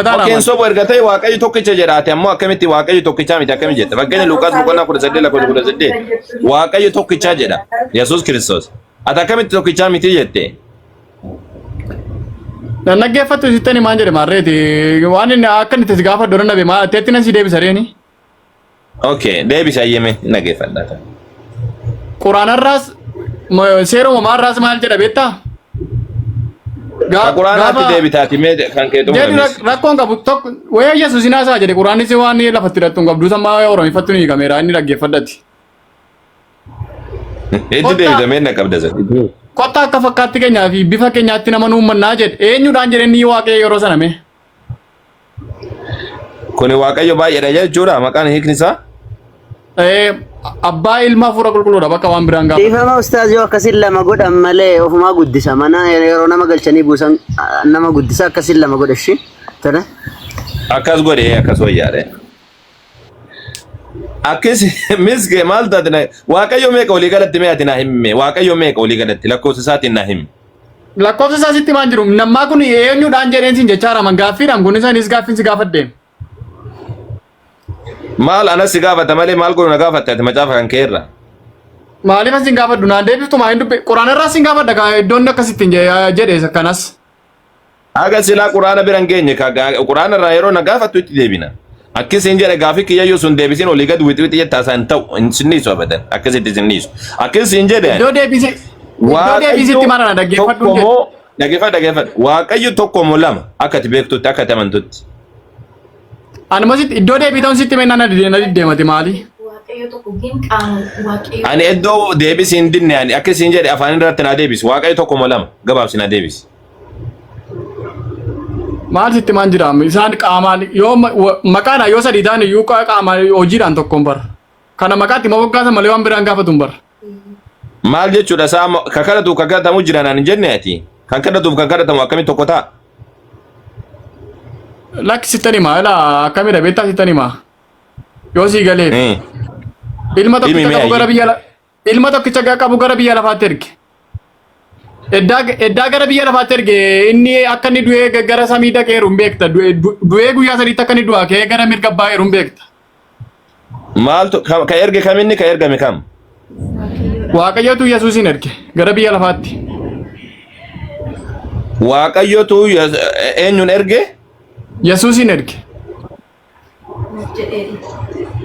Dhaggeeffataa Okeen sobu erga ta'e Waaqayyo tokkicha jedhaate ammoo akkamitti Waaqayyo tokkichaa miti akkami jette? Fakkeenya Luqaas boqonnaa 18 lakkoofsa 18 Waaqayyo tokkichaa jedha Yesuus Kiristoos. Ati akkamitti tokkichaa miti jette? Nan dhaggeeffattu sitti ani maal jedhe maarreeti waan inni akka inni itti si gaafadhu nan dhabe maal teetti nan si deebisa reeni. Okay, deebisi ayyeme hin dhaggeeffadha. Quraanarraas seera uumamaarraas maal jedha beektaa? Ka Quraanaatti deebitaati mee kan kee Jedhu xumurames. rakkoon qabu tokko wayyaa Yesuus hin haasaa jedhe Quraannis waan lafatti hidhattu hin qabdu sammaa Oromifattu ni hiikameera inni dhaggeeffadhati. Itti Kottaa deebita mee na qabda sana. kottaa akka fakkaatti keenyaa fi bifa keenyaatti nama nuummannaa jedhe eenyudhaan jedhe inni waaqayyo yeroo sana mee. Kuni Waaqayyo baay'eedha jechuudha maqaan hiikni isaa. Abbaa ilma hafuura qulqulluudha bakka waan biraan gaafatu. Dhiifama ustaaz yoo akkasin lama godhan malee ofumaa guddisa. Mana yeroo nama galchanii buusan nama guddisa akkasin lama godha ishii. Tole. Akkas godhe akkas wayyaadhe. Akkas miske maal taate na Waaqayyo meeqa walii galatti mee ati naa himi Waaqayyo meeqa walii galatti lakkoofsa isaatiin naa himi. Lakkoofsa isaa sitti maan jiru nammaa kun eenyudhaan jedheen siin jechaa raman gaaffiidhaan kun isaanis gaaffiin si gaafadhe. Maal anas si gaafata malee maal godhu na gaafatte ati macaafa kan kee irra. Maaliif as hin gaafadhu naan deebiftu maa hin dubbe quraana irraa sin gaafadha kaa iddoon akkasittiin jedhe kanas. Haga silaa quraana bira hin geenye ka quraana irraa yeroo na gaafattu itti deebina. Akkasiin jedhe gaafii kiyyayyuu sun deebisiin olii gad wixi wixi jettaa isaan ta'u hin sinniisu abadan akkasitti sinniisu. Akkasiin jedhe ani Iddoo deebisi iddoo deebisitti Waaqayyo mara na dhaggeeffadhu tokko jedhe. moo dhaggeeffadhu dhaggeeffadhu Waaqayyo tokko moo lama akka ati beektutti akka ati amantutti. Anuma sitti iddoo deebii ta'uun sitti mennaa na didee na diddeemati maali? Waaqayyo tokko gin qaama waaqayyo Ani iddoo deebisi hin dinne ani akkasiin jedhe afaan irratti naa deebisi Waaqayyo tokko moo lama gabaabsi naa deebisi. Maal sitti maan jira isaan qaamaan yoo maqaadhaan yoo sadii ta'an iyyuu qaamaan hojiidhaan tokkoon bara. Kana maqaatti ma moggaasan malee waan biraan gaafatu hin bara. Maal jechuudha isaa ka kadhatuuf ka kadhatamu jira naan hin jenne ati kan kadhatuuf kan kadhatamu akkamitti tokko ta'a? Lakki sittan himaa ilaa akkamidha beektaa sittan himaa. Yoo sii galeef ilma Himi tokkicha mee qabu gara ayyee. biyya ilma tokkicha qabu gara biyya lafaatti erge. Eddaa eddaa gara biyya lafaatti erge inni akka inni du'ee gara samii dhaqeeru hin beekta. Du'ee guyyaa sadiitti akka inni du'aa ka'ee gara mirga abbaa eeru hin beekta. Maaltu ka ka erge kam inni ka ergame kam? Waaqayyotu Yesuusin erge gara biyya lafaatti. Waaqayyotu eenyuun erge? Yesuusin erge.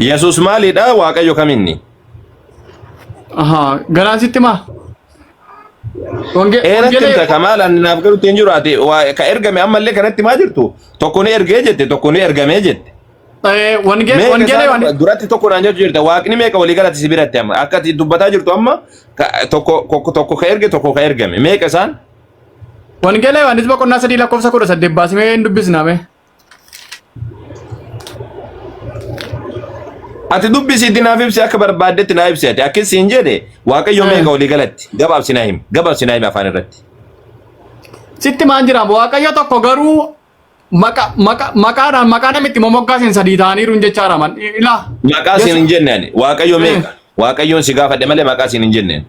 Yesuus maalidha? Waaqayyo kam inni? Ahaa, garaan sitti maa? Eeratti himta kamaal ani naaf galutti hin jiru ati ka ergame ammallee kanatti maa jirtu? Tokko ni ergee jette tokko ni ergamee jette. Wangeela Meeqa wangeela isaan Yohaannis duratti tokko naan jechuu jirta waaqni meeqa walii galatti si biratti amma akka ati dubbataa jirtu amma tokko tokko tokko ka erge tokko ka ergame meeqa isaan? Wangeela Yohaannis boqonnaa 3 lakkoofsa 18 baasimee hin dubbisnaa mee? Ati dubbisiitti naaf ibsi akka barbaaddetti naa ibsi ati akkas siin jedhe waaqayyo meeqa walii galatti gabaabsi naa himi gabaabsi naa himi afaan irratti. Sitti maan jira waaqayyo tokko garuu maqa maqa maqaadhaan maqaa namitti momoggaasen sadii ta'aniiru hin jechaadha man ilaa. Maqaa siin hin jenne ani waaqayyo meeqa waaqayyoon si gaafadhe malee maqaa siin hin jenne.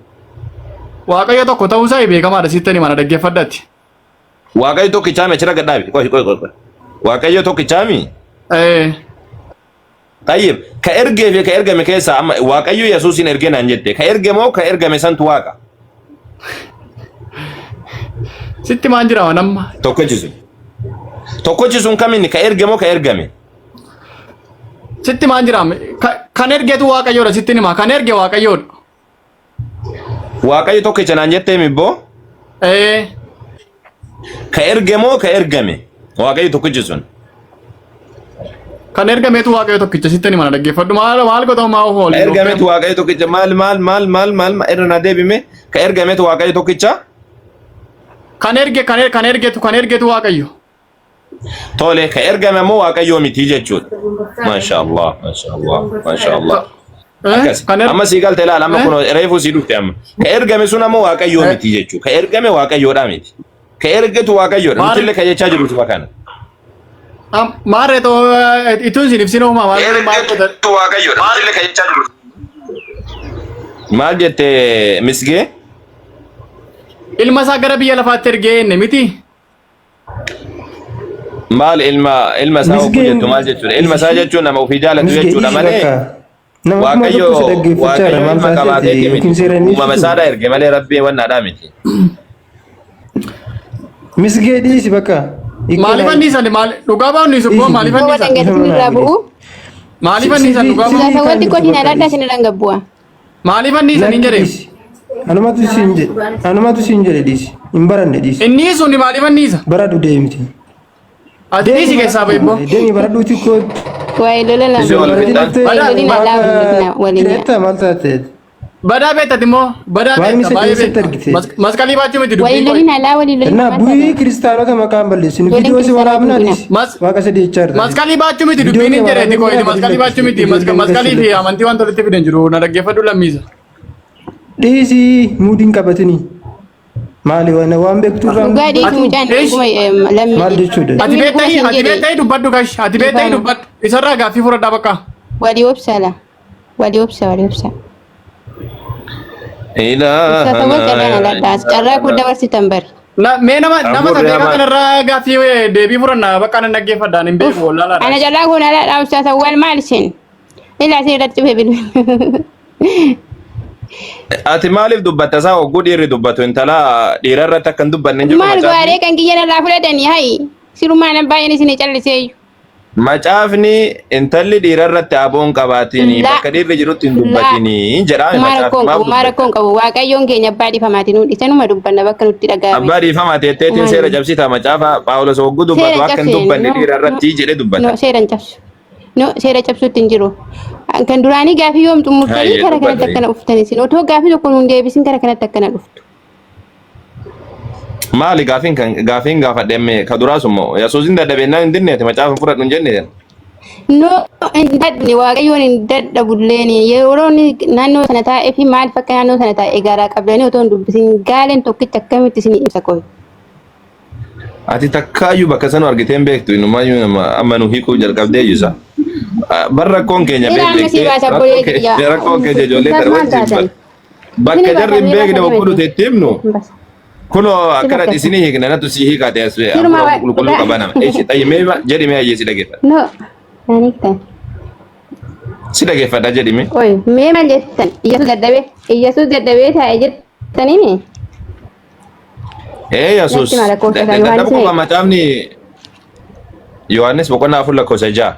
Waaqayyo tokko ta'uu isaa beekamaadha sitti hima na dhaggeeffadhati. Waaqayyo tokkichaami achirra gad dhaabi. Qoy qoy qoy qoy. Waaqayyo tokkichaami. Tayyib ka ergee fi ka ergame keessaa amma Waaqayyo Yesuusin ergee naan jette ka erge moo ka ergame santu Waaqa? Sitti maan jira waan amma. Tokkichi sun. Tokkichi sun kaminni ka erge moo ka ergame? Sitti maan jira kan ergetu Waaqayyoodha sitti hima kan erge Waaqayyoodha. Waaqayyo tokkicha naan jettee mibboo? Ee. Ka erge moo ka ergame? Waaqayyo tokkichi sun. Kan ergameetu Waaqayyo tokkicha sitti hima na dhaggeeffadhu maal maal godhamu maa of Ka oolii ergameetu Waaqayyo tokkicha maal maal maal maal maal irra naa deebime? Ka ergameetu Waaqayyo tokkicha? Kan erge kan kan ergetu kan ergetu Waaqayyo. Tole ka ergame ammoo Waaqayyoo miti jechuudha. Maasha Allah, maasha Allah, maasha Allah. Akkas. Amma sii galte ilaala amma kun reefuu sii dhufte amma. Ka ergame sun ammoo Waaqayyoo miti jechuudha. Ka ergame Waaqayyoodhaa miti. Ka ergetu Waaqayyoodha. Nutillee ka jechaa jirru suma kana. Maarree too ituun isin ibsina uumaa maal maal godhan. Ergetu Waaqayyoodha. Nutillee ka jechaa jirru. Maal jette misgee? Ilma isaa gara biyya lafaatti ergee inni miti. Maal ilma ilma isaa hogguu Misgeen jettu maal jechuudha? Ilma isaa jechuun nama ofii jaalatu misgee jechuudha dhiisi malee bakka. Nama kuma Waaqayyo tokko si dhaggeeffachaa jira Waaqayyo maal ilma taateeti qabaateeti yookiin miti. seera hin Uumama ibsitu. isaadha erge malee Rabbii wannaadhaa miti. Misgee dhiisi bakka. Hiikoo Maaliif naa anniisan maal dhugaa baa'u ni subboo dhiisi maaliif Koo anniisan dhangala'isni dhiifama naa irraa godhi. bu'u. maaliif anniisan Sirrii dhugaa baa'u sirrii Ustaas kan awwal jirtu xiqqoo bakka ishiin alaa dhiisi. isin irraan gabbu'a. maaliif anniisan hin Lakki jedhee dhiisi. Anumatu siin jedhe anumatu siin jedhe dhiisi. Hin baranne dhiisi. inni sun maaliif anniisa Baradhu deemti. ati Deemi dhiisi keessaa baradhu ba'ibboo deemi baradhuuti koo Waa'ee lola Isin lama. wal baratin fixxan. dhuftee Waa'ee badaa lolin alaa waaqa waliin jedhetta maal taate? badaa beektati immoo badaa Waan beekta isa baay'ee eessatti beekta argite? Masqalii baachuu miti Walii dubbiin qo'i lolin alaa walii lolin Innaa maal bu'ii taatan? kiristaanota maqaan balleessinu Ijoolleen viidiyoo si kiristaanaa waraabnaa kun dhiisi. Mas Waaqa sadii jechaa jirta. masqalii baachuu miti Viidiyoo dubbiin kee hin jedheeti waraabnee qo'i gadi masqalii baachuu lakkisi. miti Ijoolleen masqalii gadi fi lakkisi. amantii waan walitti fidan jiru na dhaggeeffadhu lammiisa. Dhiisii muudiin qabatini. Maali waan waan beektu irraa Dhugaa dhiisi Ati mucaan ish dhuguma maal lammii jechuudha? ati lammiin dhuguma beektayi siin ati jedhe beektayi dubbadhu gash ati beektayi dhiifama. dubbadhu isarraa gaaffii fudhadhaa bakka. Walii obsa la. Walii obsa walii obsa. Ustaas awwal carraan Ilaahana alaadha. Carraa kun ilaahana. dabarsitan bari. Na mee nama nama Hafuurri sadeeqa hamaan. kanarraa gaaffii deebii fudhanna bakka nan dhaggeeffadhaan hin Uff beeku wallaalaadha. ana carraa kun alaadha ustaas awwal maal isheen? Ilaa isin irratti cufee bilbil. Ati maaliif dubbatta isaa hogguu dhiirri dubbatu intala dhiira irratti akka hin dubbanne hin jiru Maal macaafni. gaaree kan kiyya narraa fudhatanii hayi sirumaa nan baay'een isin calliseeyyu. Macaafni intalli dhiira irratti aboon qabaatini La bakka dhiirri jirutti hin la dubbatini jedhaame maa macaafni rakkoon maaf qabu maa dubbatta? rakkoon qabu waaqayyoon keenya abbaa dhiifamaati nuu dhiisanuma dubbanna bakka nutti dhaga'ame. Abbaa dhiifamaa teetteetiin seera Maali cabsita macaafa Phaawulos hogguu seera dubbatu hin akka hin cabsine dubbanne no dhiira no irratti jedhe dubbata. no seera hin cabsu no seera cabsuutti hin jiru. Kan duraanii gaafii yoom xumurtanii Hayyee kara kanatti dubbadha. akkana dhuftan isin otoo gaafii tokko nuun deebisin kara kanatti akkana dhuftu. Maali gaafiin kan gaafiin gaafadhe amme ka duraa sun moo Yesuusin dadhabennaan hin dinneeti macaafa hin fudhadhu hin jenne. No hin dadhabne waaqayyoon hin dadhabulleen yeroo inni naannoo sana taa'ee fi maaliif akka naannoo sana taa'e garaa qabdanii otoo hin dubbisin gaaleen tokkicha akkamitti isin ibsa qoy. Ati takkaayyuu bakka sanuu argitee hin beektu inumaayyuu nama amma nu hiikuu jalqabdee iyyusa. Bar rakkoon keenya Ila amma sii beekte baasa rakkoon obboleetti keenya yaa. rakkoon keenya ijoollee Ustaas kana maal wajjin taatan? bar. Bakka Isinii jarri hin baasa mee beekne baasa hogguu nuti itti himnu deemte. Basa. kunoo Si akkana fakkaata. isinii hiikna natu sii hiikaate as Sirumaa hafuura waa qulqulluu dhugaa. qaba nama. Eeshi xayyi mee jedhi mee ayyee si dhageeffadha. No. Naan hiiktan. Si dhageeffadha jedhi mee. Oy mee maal jettan? Iyyasuus dadhabee Iyyasuus dadhabee taa'e jettaniini? Ee Yesuus Natti mala lakkoofsa isaa dadhabu Yohaannis qofa meeqa? macaafni Yohaannis boqonnaa 4 lakkoofsa 6.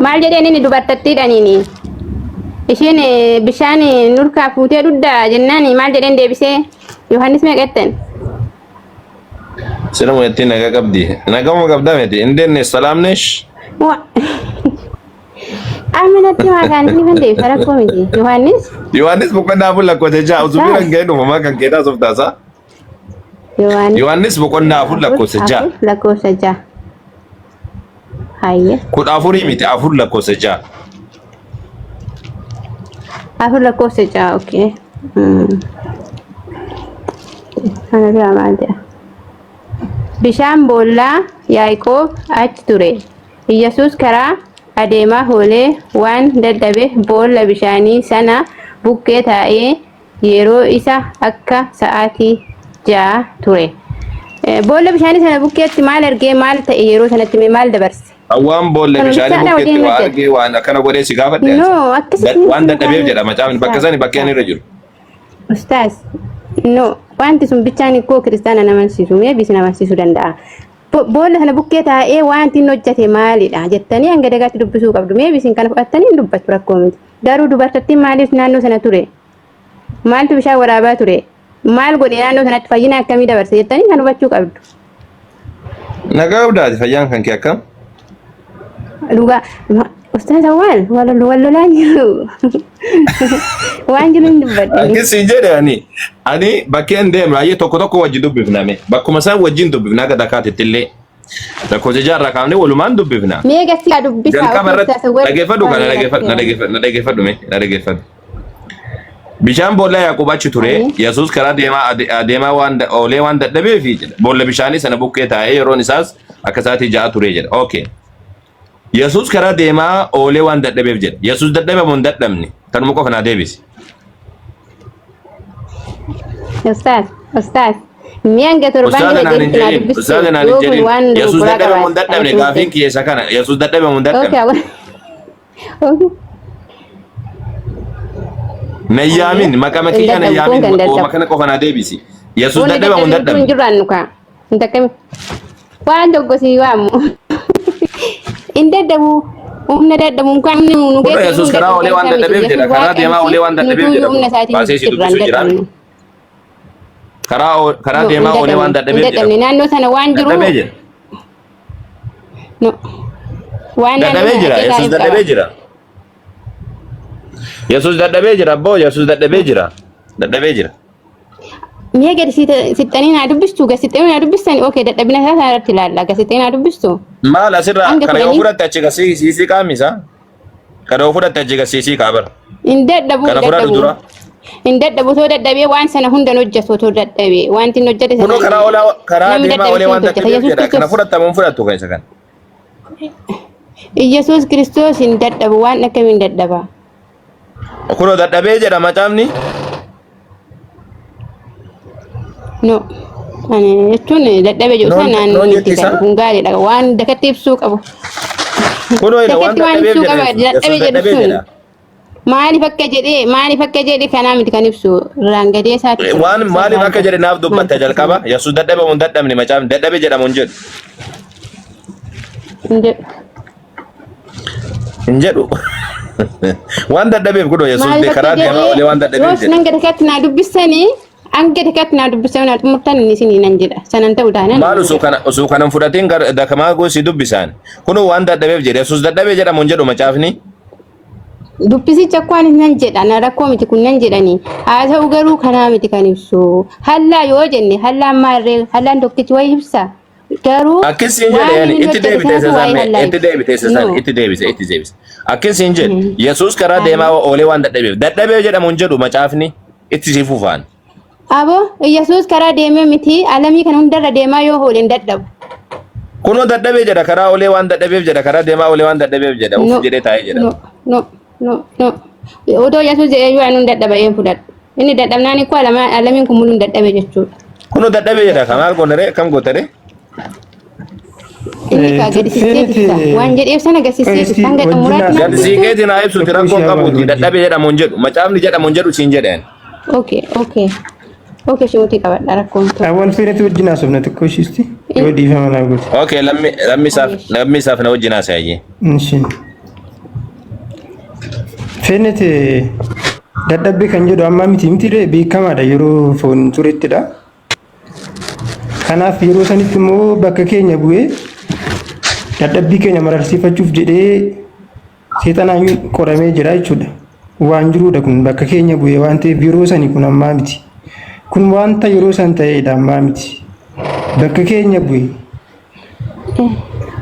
Maal jedheen inni dubartattiidhaniini? Isheen bishaan nurkaa fuutee dhugdaa jennaan maal jedheen deebisee? Yohaannis meeqa jettan? Sila muyattiin nagaa qabdi. Nagama qabdaa miti. Indenne salaam nesh. Amma natti maakaan inni kan deebisa rakkoo miti. Yohaannis Yohaannis boqonnaa 4 lakkoofsa 6 osoo bira hin Ustaas gahin uumamaa kan keetaa softaasa. Yohaannis Yohaannis boqonnaa 4 4 lakkoofsa 6. 4 lakkoofsa 6. Hayyee. 14 miti 4 lakkoofsa 6. 4 lakkoofsa 6 okay. Kana bira maal jedha? Bishaan boollaa Yaaqoob achi ture. Iyyasuus karaa adeemaa oolee waan dadhabeef boolla bishaanii sana bukkee taa'ee yeroo isa akka sa'aatii 6 ture. Boolla bishaanii sana bukkeetti maal argee maal ta'e yeroo sanatti mee maal dabarse? Waan boolla Kanuma bishaanii bichaadha bukkeetti waliin waa hojjeta. argee waan akkana godhee si gaafadhe No, ani. akkasitti Waan miti dadhabeef mukaan jedha macaafni bakka ustaas. sani bakkeen irra jiru. Ustaas, no, wanti sun bichaan koo kiristaana na amansiisu, maybe isin amansiisuu danda'a. Boolla sana bukkee taa'ee wanti inni hojjete maalidha jettanii hanga dagaatti dubbisuu qabdu. Maybe isin kana fudhattanii hin dubbattu rakkoo miti. Garuu dubartittiin maaliif naannoo sana ture? Maaltu bishaan waraabaa ture? Maal godhe naannoo sanatti fayyina akkamii dabarse jettanii kan hubachuu qabdu. Nagaa qabdaati fayyaan kan kee akkam? Dhugaa ustaas awwaal wal wal lolaan jiru. Waan jiru hin dubbadhe. Akkas siin jedhe ani ani bakkeen deemu baay'ee tokko tokko wajjin dubbifname bakkuma isaan wajjin dubbifna akka dakaatitti illee lakkoofsa jaarraa kaafnee walumaan dubbifna. Mee gasii haa dubbisaa Jalqaba ofii irratti ustaas awwaal dhageeffadhu kana waan dhageeffadhu na rakkeera. dhageeffadhu na dhageeffadhu mee na dhageeffadhu. Bishaan boolla Yaaqoob achi ture. Ayi. Yesuus karaa deemaa adeemaa waan oolee waan dadhabeef jedha. Boolla bishaanii sana bukkee taa'ee yeroon isaas akka isaatii 6 ture jedha. Okay. Yesuus karaa deemaa oolee waan dadhabeef jedha. Yesuus dadhabe moo hin dadhabne? Tanuma qofa naa deebisi. Ustaas. Ustaaz, mi'a hanga torbaan Ustaaza gadi naan hin jetti naa jedhin. dubbistu Ustaaza naan hin yoo kun jedhin. waan Yesuus dogoggoraa dadhabe moo hin qabaate dadhabne kanatti gaafiin murteessi. kiyya isa kana. Yesuus dadhabe moo hin Okay, dadhabne? okay. Na hin yaamin. Maqama Hin kiyya na hin dadhabu kun yaamin. kan Ooma dadhabu. kana qofa naa deebisi. Yesuus Wanni dadhabe moo hin dadhabne hin dadhabne? jirru annu kaa. Hin takkami. Waan tokko si waamu. Hin dadhabu. Humna dadhabu kan humni nu Kunoo keessa jiru Yesuus hin karaa dadhabu olee kan waan isaa miti. dadhabeef jedha. Yesuus Karaa waaqa deemaa miti. olee waan dadhabeef Nutuyyuu jedha humna kun. isaatiin Baasee si jirra hin dubbisuu jira. dadhabnu. Karaa No, hin deemaa oolee waan dadhabne. Hin dadhabeef jedha. dadhabne. Naannoo sana waan jiru Dadhabee jira. no. Waan naannoo Dadhabee sana jira. akeekaa Yesuus qaba. dadhabee jira. Yesuus dadhabee jira abboo. Yesuus dadhabee jira. Dadhabee jira. Mee gadi sittanii naa dubbistu gadi sittanii naa dubbistani okay dadhabina isaa sana irratti ilaalla gadi sittanii naa dubbistu Maal asirraa hanga kana yoo kudhanii fudhatte achi gasiisii qaamisa. Kana yoo fudhatte achi gasiisii kaabara. hin dadhabu hin Kana fudhadhu dadhabu dura. hin dadhabu otoo dadhabee waan sana hundan hojjetu otoo dadhabee wanti hin hojjete Kunoo sana karaa olaa karaa namni deemaa dadhabe olee waan akkamitti hojjeta dadhabeef Yesuus jedha. Kana Kiristoos fudhatta moo hin fudhattu kan isa kana? Yesuus Kiristoos hin dadhabu waan akkamiin dadhaba Kunoo dadhabee jedha macaafni. No ani jechuun dadhabe jedhu Noon sana noon miti jetti kan isaa. kun gaariidha waan dakatti ibsuu qabu Kunoo ila waan dakatti waan dadhabeef ibsuu jedha qaba Yesuus. dadhabe Yesuus jedhu dadhabee sun jedha. Maaliif akka jedhee maaliif akka jedhe kanaa miti kan ibsu raangadee isaati jira Waan isa maaliif akka ilaalta jedhe naaf maal dubbatta tokko jalqaba. Yesuus dadhabe moo hin dadhabne macaafni dadhabe jedhamu hin jedhu. hin jedhu. Hin jedhu. Waan dadhabeef kunoo Yesuus Maaliif akka karaa deemaa jedhee oolee waan dadhabeef yoos jedhe. nan gadi katti naa dubbistanii hanga dakatti naa dubbistanii naa xumurtan inni isinii nan jedha sanan ta'u taanaan Maal nan osoo jedha. kana osoo kana hin fudhatiin gara dakamaa gosi dubbisaan. Kunoo waan dadhabeef jedhe Yesuus dadhabee jedhamu hin jedhu macaafni. Dubbisicha akka waan nan jedha na rakkoo miti kun nan jedhanii haa ta'u garuu kanaa miti kan ibsu hallaa yoo jenne hallaan maalree hallaan tokkichi wayii ibsa garuu Akkas siin jedhe waan yani inni itti hojjete deebite isa sanatu waa'ee samme hallaa itti ibsa. deebite isa san No. itti deebise itti deebise. Akkas siin jedhe Yesuus karaa deemaa oolee waan dadhabeef dadhabee jedhamu hin jedhu macaafni itti si fufaan. Aboo Yesuus karaa deemee miti alamii kana hundarra deemaa yoo oole hin dadhabu. Kunoo dadhabee jedha karaa oolee waan dadhabeef jedha karaa deemaa oolee waan dadhabeef jedha No uf jedhee taa'ee jedha. no no no no. Otoo Yesuus jedhee iyyuu ani hin dadhaba een fudhadhu. Inni dadhabnaan ikkoo alamiin kun muluu hin dadhabe jechuudha. Kunoo dadhabee jedha ka maal goonaree kam gootaree? Inni kaa gadi sissee ibsa. Waan jedheef sana gadi sissee ibsa. Hanga xumuraatti Gadi naan dubbistuu? siiqeeti naa ibsuti Tokko rakkoon ishee qabuuti abalu dadhabee jedhamu hin jedhu macaafni jedhamu hin jedhu siin jedheen. Okay okay. Okay shimuutii qabadha rakkoon tokko. Awwal feenetti wajjin haasofna xiqqoo ishiisti yoo dhiifama naa goote. Okay lammi lammi isaaf lammi isaaf na wajjin haasa'e. Ishi. Feenet dadhabbii kan jedhu ammaa miti miti beekamaadha yeroo foon turettidha. Kanaaf yeroo sanitti immoo bakka keenya bu'ee dadhabbii keenya mararsiifachuuf jedhee seexanaan qoramee jira jechuudha. Waan jiruudha kun bakka keenya bu'ee waan ta'eef yeroo sani kun ammaa miti. Kun wanta yeroo san ta'eedha ammaa miti. Bakka keenya bu'ee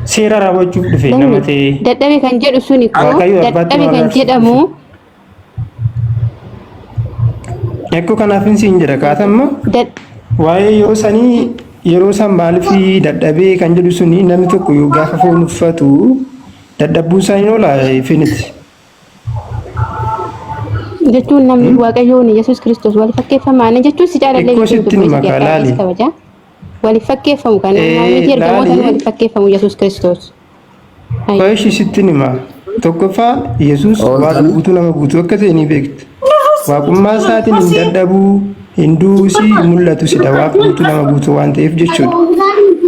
seera raawwachuuf dhufe nama ta'ee Dadhabe kan jedhu suni koo Waaqayyo abbaatti dadhabe kan mararsuuf jedhamu dhufe. Ekkoo kanaafin siin jedha kaatamma waa'ee yeroo sanii yeroo san maaliif dadhabee kan jedhu suni namni tokko yoo gaafa foon uffatu dadhabbuun isaa hin oola finiti. Jechuun namni Waaqayyoon Yesuus Kiristoos wal fakkeeffamaana jechuun si caalallee Xiqqoo jechuun sitti dubbii hima si kaa gargaara laali. kabaja. Wal fakkeeffamu kan nama miti ergamoota Laali. wal fakkeeffamu Yesuus Kiristoos. Hayi. Qo'eeshi sitti hima. Tokkoffaa Yesuus Waaqa Ooltanii. guutuu nama guutuu akka ta'e ni beekta. Waaqummaa isaatiin hin dadhabuu, hin du'uusi, hin mul'atusidha. Waaqa guutuu nama guutuu waan ta'eef jechuudha.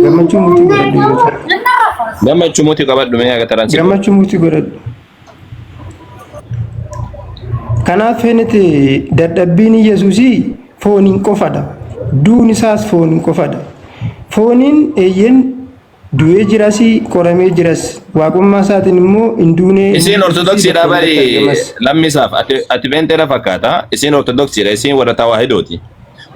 Gammachuu mutii godhadhu yeroo ta'u. Gammachuu mutii qabadhu mee haga taraan si godhu. Gammachuu mutii godhadhu. Kanaaf feenete dadhabbiin Yesuusii fooniin qofadha. Duun isaas fooniin qofadha. Fooniin eeyyeen du'ee jiras qoramee jiras. Waaqummaa isaatiin immoo hin duunee hin Isiin mul'atus ortodoksiidha bakka bari hundatti argamas. lammisaaf ati ati beenteera fakkaata. Isiin ortodoksiidha isiin warra tawaahidooti.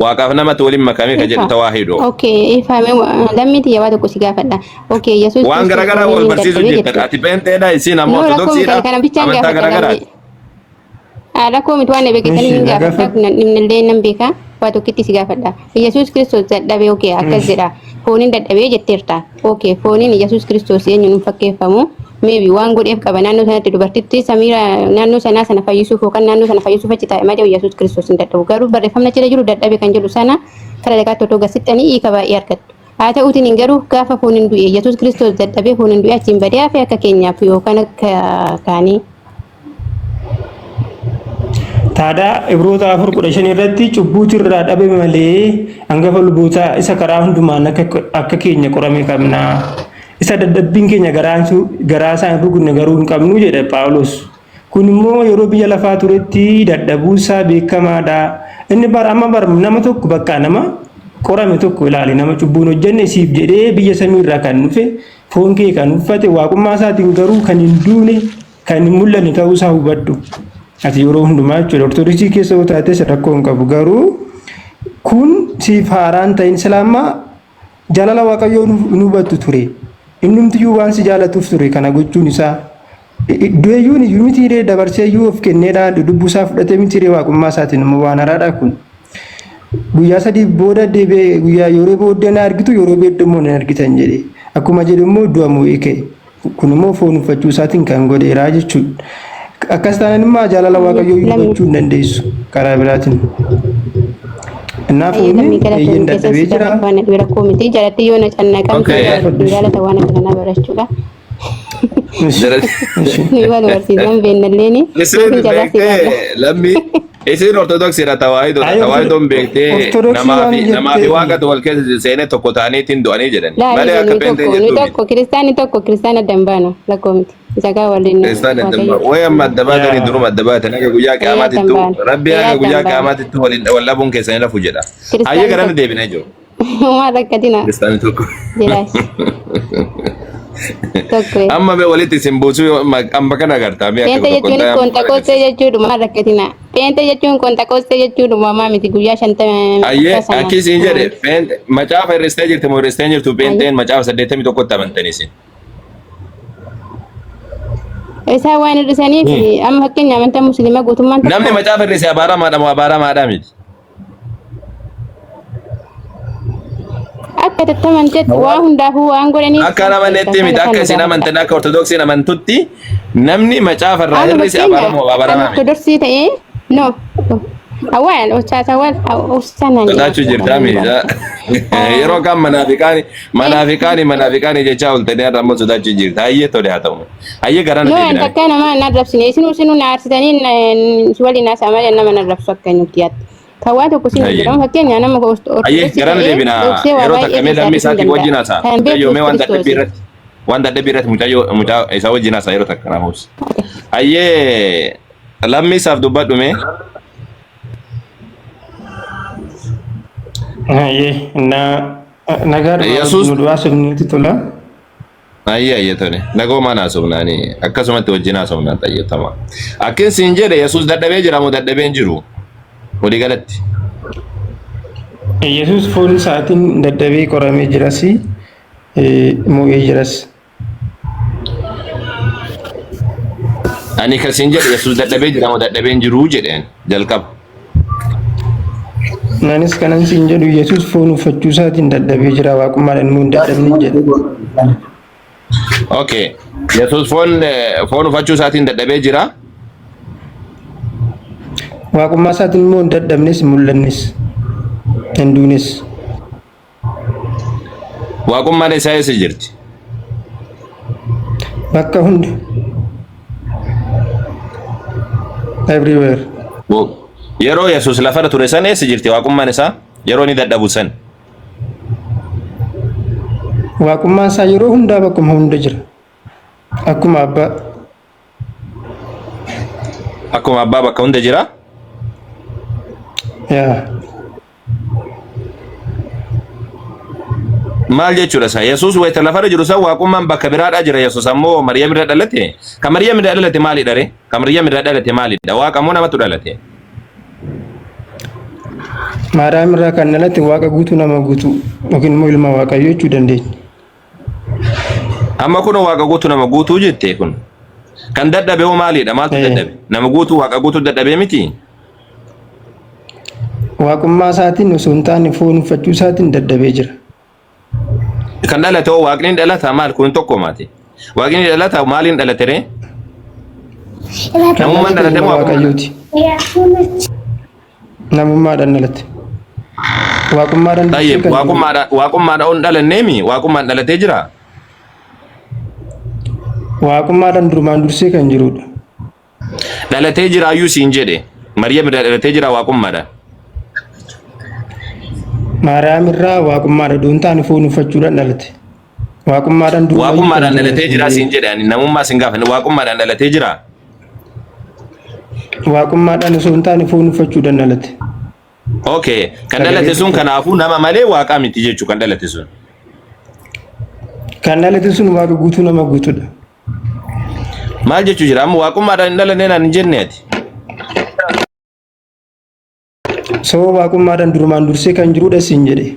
Waaqaaf namatti waliin makamee ka jedhu Ifa. tawaahidoo. Okay, ifa mee lammii tiyya waa tokko si gaafadha. Okay, Yesuus Waan Kiristoos garaagaraa fooniin wal hin barsiisu dadhabee jirtan. jette. Ati beenteedha isiin ammoo No, rakkoo miti ortodoksiidha kana bichaan amantaa gaafadha garaagaraati. lammii. Ah, rakkoo miti waan na beektanii Ishi hin na gaafadha. gaafadhu. Dhimnillee nan beeka. Waa tokkitti si gaafadha. Yesuus Kiristoos dadhabee okay akkas Ishi. jedha. Fooniin dadhabee jetteerta. Okay, fooniin Yesuus Kiristoos eenyuun hin fakkeeffamu. Maybe waan godheef qaba naannoo sanatti dubartittii Samiira naannoo sanaa sana fayyisuuf yookaan naannoo sana fayyisuuf achi taa'e malee Yesuus Kiristoos hin dadhabu. Garuu barreeffamni achirra jiru dadhabe kan jedhu sana kara dhaqaatti otoo gasixxanii hiika baay'ee argattu. Haa ta'uutiin hin garuu gaafa foon hin du'e Yesuus Kiristoos dadhabee foon hin du'e achiin badee hafe akka keenyaaf yookaan akka kaanii. Taadaa Ibroota 4:15 irratti cubbuutu irraa dhabame malee hangafa lubootaa isa karaa hundumaan akka keenya qorame qabna. Isa dadhabbiin keenya garaa isaa hin rukunne garuu hin qabnu jedha Phaawulos. Kun immoo yeroo biyya lafaa turetti dadhabuu isaa beekamaadha. Inni bar amma bar nama tokko bakka nama qorame tokko ilaali nama cubbuun hojjenne siif jedhee biyya samii irraa kan dhufe foon kee kan uffate waaqummaa isaatiin garuu kan hin duune kan hin mul'anne ta'uu isaa hubadhu. Ati yeroo hundumaa jechuudha. Ortodoksii keessa yoo taates rakkoo hin qabu. Garuu kun siif haaraan ta'in silaammaa jaalala Waaqayyoo hin hubattu ture. Innumtiyyuu waan si jaalatuuf ture kana gochuun isaa. Du'eeyyuun iyyuu mitiiree dabarsee iyyuu of kenneedha. Lubbuu isaa fudhatee mitiiree waaqummaa isaatiin immoo waan haraadha kun. Guyyaa sadii booda deebi'ee guyyaa yeroo booddee na argitu yeroo booddee immoo na argitan jedhe. Akkuma jedhu immoo du'a moo'ee ka'e. Kun immoo foon uffachuu isaatiin kan godheera jechuudha. Akkas taanaan immoo jaalala Waaqayyoo iyyuu hubachuu hin dandeessu karaa biraatiin. Innaa Ayyee lammii foonni galatoomii eeyyeen keessan dadhabee si jira. gaafadhu waan dhibee rakkoo miti. Jalatti yoo na cannaqamte Okay. jaalata waan akka kanaa barachuudha. Jara- Ni wal barsiisan beennalleeni. Isin Yookiin jalaa si beektee gaafadha. lammii isin ortodoksiidha tawaahidoodha. Ayi, Tawaahidoon beektee Ortodoksii namaa waan fi namaa fi jettee waaqatu wal keessa seenee tokko ta'aniitiin du'anii jedhani. Laa Malee nuyi akka pheenxee tokko nuyi jettuu miti. tokko kiristaanni tokko kiristaana adda hin baanu lakkoo miti. Isa gaa waliin Kiristaanni adda hin waaqayyo. baanu. Wayi amma adda baatanii Yaa. duruma adda baatan haga guyyaa Ee adda hin qiyaamaatittuu baanu. rabbi Ee haga adda guyyaa hin baanu. qiyaamaatittuu waliin wal dhabuun keessan hin hafu jedha. Hayyee Kiristaanni garana tokko. deebinee jiru. Maal rakkatina Kiristaanni tokko. jedhaas. Tokko. Amma mee walitti isin buusuu yoo- amma kana agartaa mee akka Pheenxee tokko jechuunis ta'e amma qonxaqoossee jechuudha maal rakkatina. Pheenxee jechuun qonxaqoossee jechuudha maa miti guyyaa shantama Ayyee akka sana. akki isin jedhe pheenxe macaafa hir'istee jirti moo hir'istee hin jirtu Ayyee. pheenxeen macaafa 81tti amantanii isin. Isaan waan hir'isaniif amma fakkeenya amantaa musliimaa guutummaan Namni tokko macaafa hir'ise abaaramaadha moo abaaramaadha miti. akka tattamantetti waa hundaafuu waan godhaniif Akka amanetti miti kana akka kana isin gaafadha. amantan akka ortodoksiin amantutti namni macaafa irraa Amma hir'ise fakkeenya abaaramoo an abaaramaa miti. ortodoksii ta'ee no awwaal ustaas awwaal ustaanaan jedha Sodaachuu jirtaa miidhaa. Yeroo kaan manaafiqaani manaafiqaani manaafiqaani jechaa ooltanii har'a ammoo sodaachuu jirta. Hayyee tole haa ta'u. Hayyee garana No, an deebinaa. takka nama hin arrabsine isinuu isinuu na arsitanii waliin haasa'aa malee nama hin arrabsu akka nuti yaaddu. Kan waa tokko isin Hayyee. jedhamu fakkeenya nama Hayyee ortodoksii garana ta'ee deebinaa. dhoksee waa Yeroo baay'ee takka mee keessaa lammii dhiisuu isaatii danda'a. wajjin haasa'a. Kan beeku Mucayyoo mee waan dadhabbii Kiristoosi. irratti waan dadhabbii irratti mucayyoo mucaa isaa wajjin haasa'a yeroo takka naaf obsi. Hayyee lammii isaaf dubbadhu mee. Hayyee na nagaadhuma Yesuus nu du'aa sirniitti tola. Ayyee ayyee tole. Nagoomaan haasofnaani akkasumatti wajjin haasofnaan xayyeeffama. Akkin siin jedhe Yesuus dadhabee jira moo dadhabee hin jiru? Walii galatti. Yesuus foon isaatiin dadhabee qoramee jiras moo'ee jiras. Ani kan siin jedhe Yesuus dadhabee jira moo dadhabee hin jiru jedheen jalqaba. Anis kanan siin jedhu Yesuus foon uffachuu isaatiin dadhabee jira waaqummaadhaan immoo hin dadhabne jedha. Okay. Yesuus foon foon uffachuu isaatiin dadhabee jira. Waaqummaa isaatiin immoo hin dadhabnes hin mul'annes hin duunes. Waaqummaan isaa eessa jirti? Bakka hunda. Everywhere. Yeroo Yesuus lafarra ture san eessa jirti waaqummaan isaa? Yeroo inni dadhabu san. Waaqummaan isaa yeroo hundaa bakkuma hunda jira. Akkuma abbaa. Akkuma abbaa bakka hunda jira. Yaa. Maal jechuudha isaa? Yesuus wayita lafarra jiru san waaqummaan bakka biraadhaa jira. Yesuus ammoo Maryam irra dhalate. Kan Maryam irra dhalate maalidha ree? Kan Maryam irra dhalate maalidha? Waaqa moo namatu dhalate? Maariyaam irraa kan dhalate waaqa guutuu nama guutuu yookiin immoo ilma waaqayyoo jechuu dandeenya. Amma kun waaqa guutuu nama guutuu jette kun. Kan dadhabe hoo maalidha? Maaltu dadhabe? Nama guutuu waaqa guutuu dadhabee miti? Waaqummaa isaatiin osoo hin taane foon uffachuu isaatiin dadhabee jira. Kan dhalate hoo waaqni hin dhalata maal kun tokko maati? Waaqni dhalata maaliin dhalate ree? Kan Namummaan dhalate dhalate ilma moo waaqummaan? Waaqayyooti. Namummaadhaan dhalate. Waaqummaadhaan dursee Tayyib kan jirudha. waaqummaadhaan waaqummaadhaan ol dhalanneemi waaqummaan dhalatee jira. Waaqummaadhaan durumaan dursee kan jirudha. Dhalatee jiraayyuu siin jedhe. Maryam irraa dhalatee jira waaqummaadhaan. Maariyaam irraa waaqummaadha duun taane foon uffachuudhaan dhalate. Waaqummaadhaan durumayyuu kan Waaqummaadhaan jirudha dhalatee siin jira siin jedhe. jedhe ani namummaa siin gaafanne waaqummaadhaan dhalatee jira. Waaqummaadhaan osoo hin taane foon uffachuudhaan dhalate. Okay. Kan Sagalee dhalate sun dubbate. kanaafuu nama malee waaqaa miti jechuu kan dhalate sun. Kan dhalate sun waaqa guutuu nama guutuudha. Maal jechuu jira amma waaqummaadhaan hin dhalanne naan hin jenne ati. Sababa waaqummaadhaan durumaan dursee kan jirudha siin jedhe.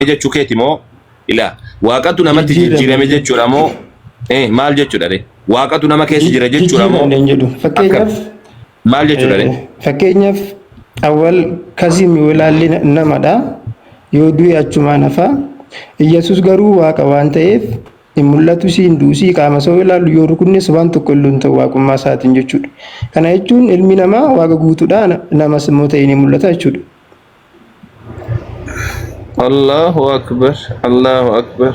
Jechuu keeti moo ilaa waaqatu namatti Jijjiirame jijjiirame jechuudha. jechuudha moo maal jechuudha ree? Waaqatu nama keessa jira jechuudha moo Jijjiiramne hin jedhu. akkam Fakkeenyaaf maal jechuudha ree? Fakkeenyaaf awwal kasiim yoo ilaalle namadha. Yoo du'e achumaan hafa. Iyyasuus garuu waaqa waan ta'eef hin mul'atu siin duusii qaama isaa yoo ilaallu yoo rukunnes waan tokko illee hin ta'u waaqummaa isaatiin jechuudha. Kana jechuun ilmi namaa waaqa guutuudha namas immoo ta'ee ni mul'ata jechuudha. Allahu akbar Allahu akbar.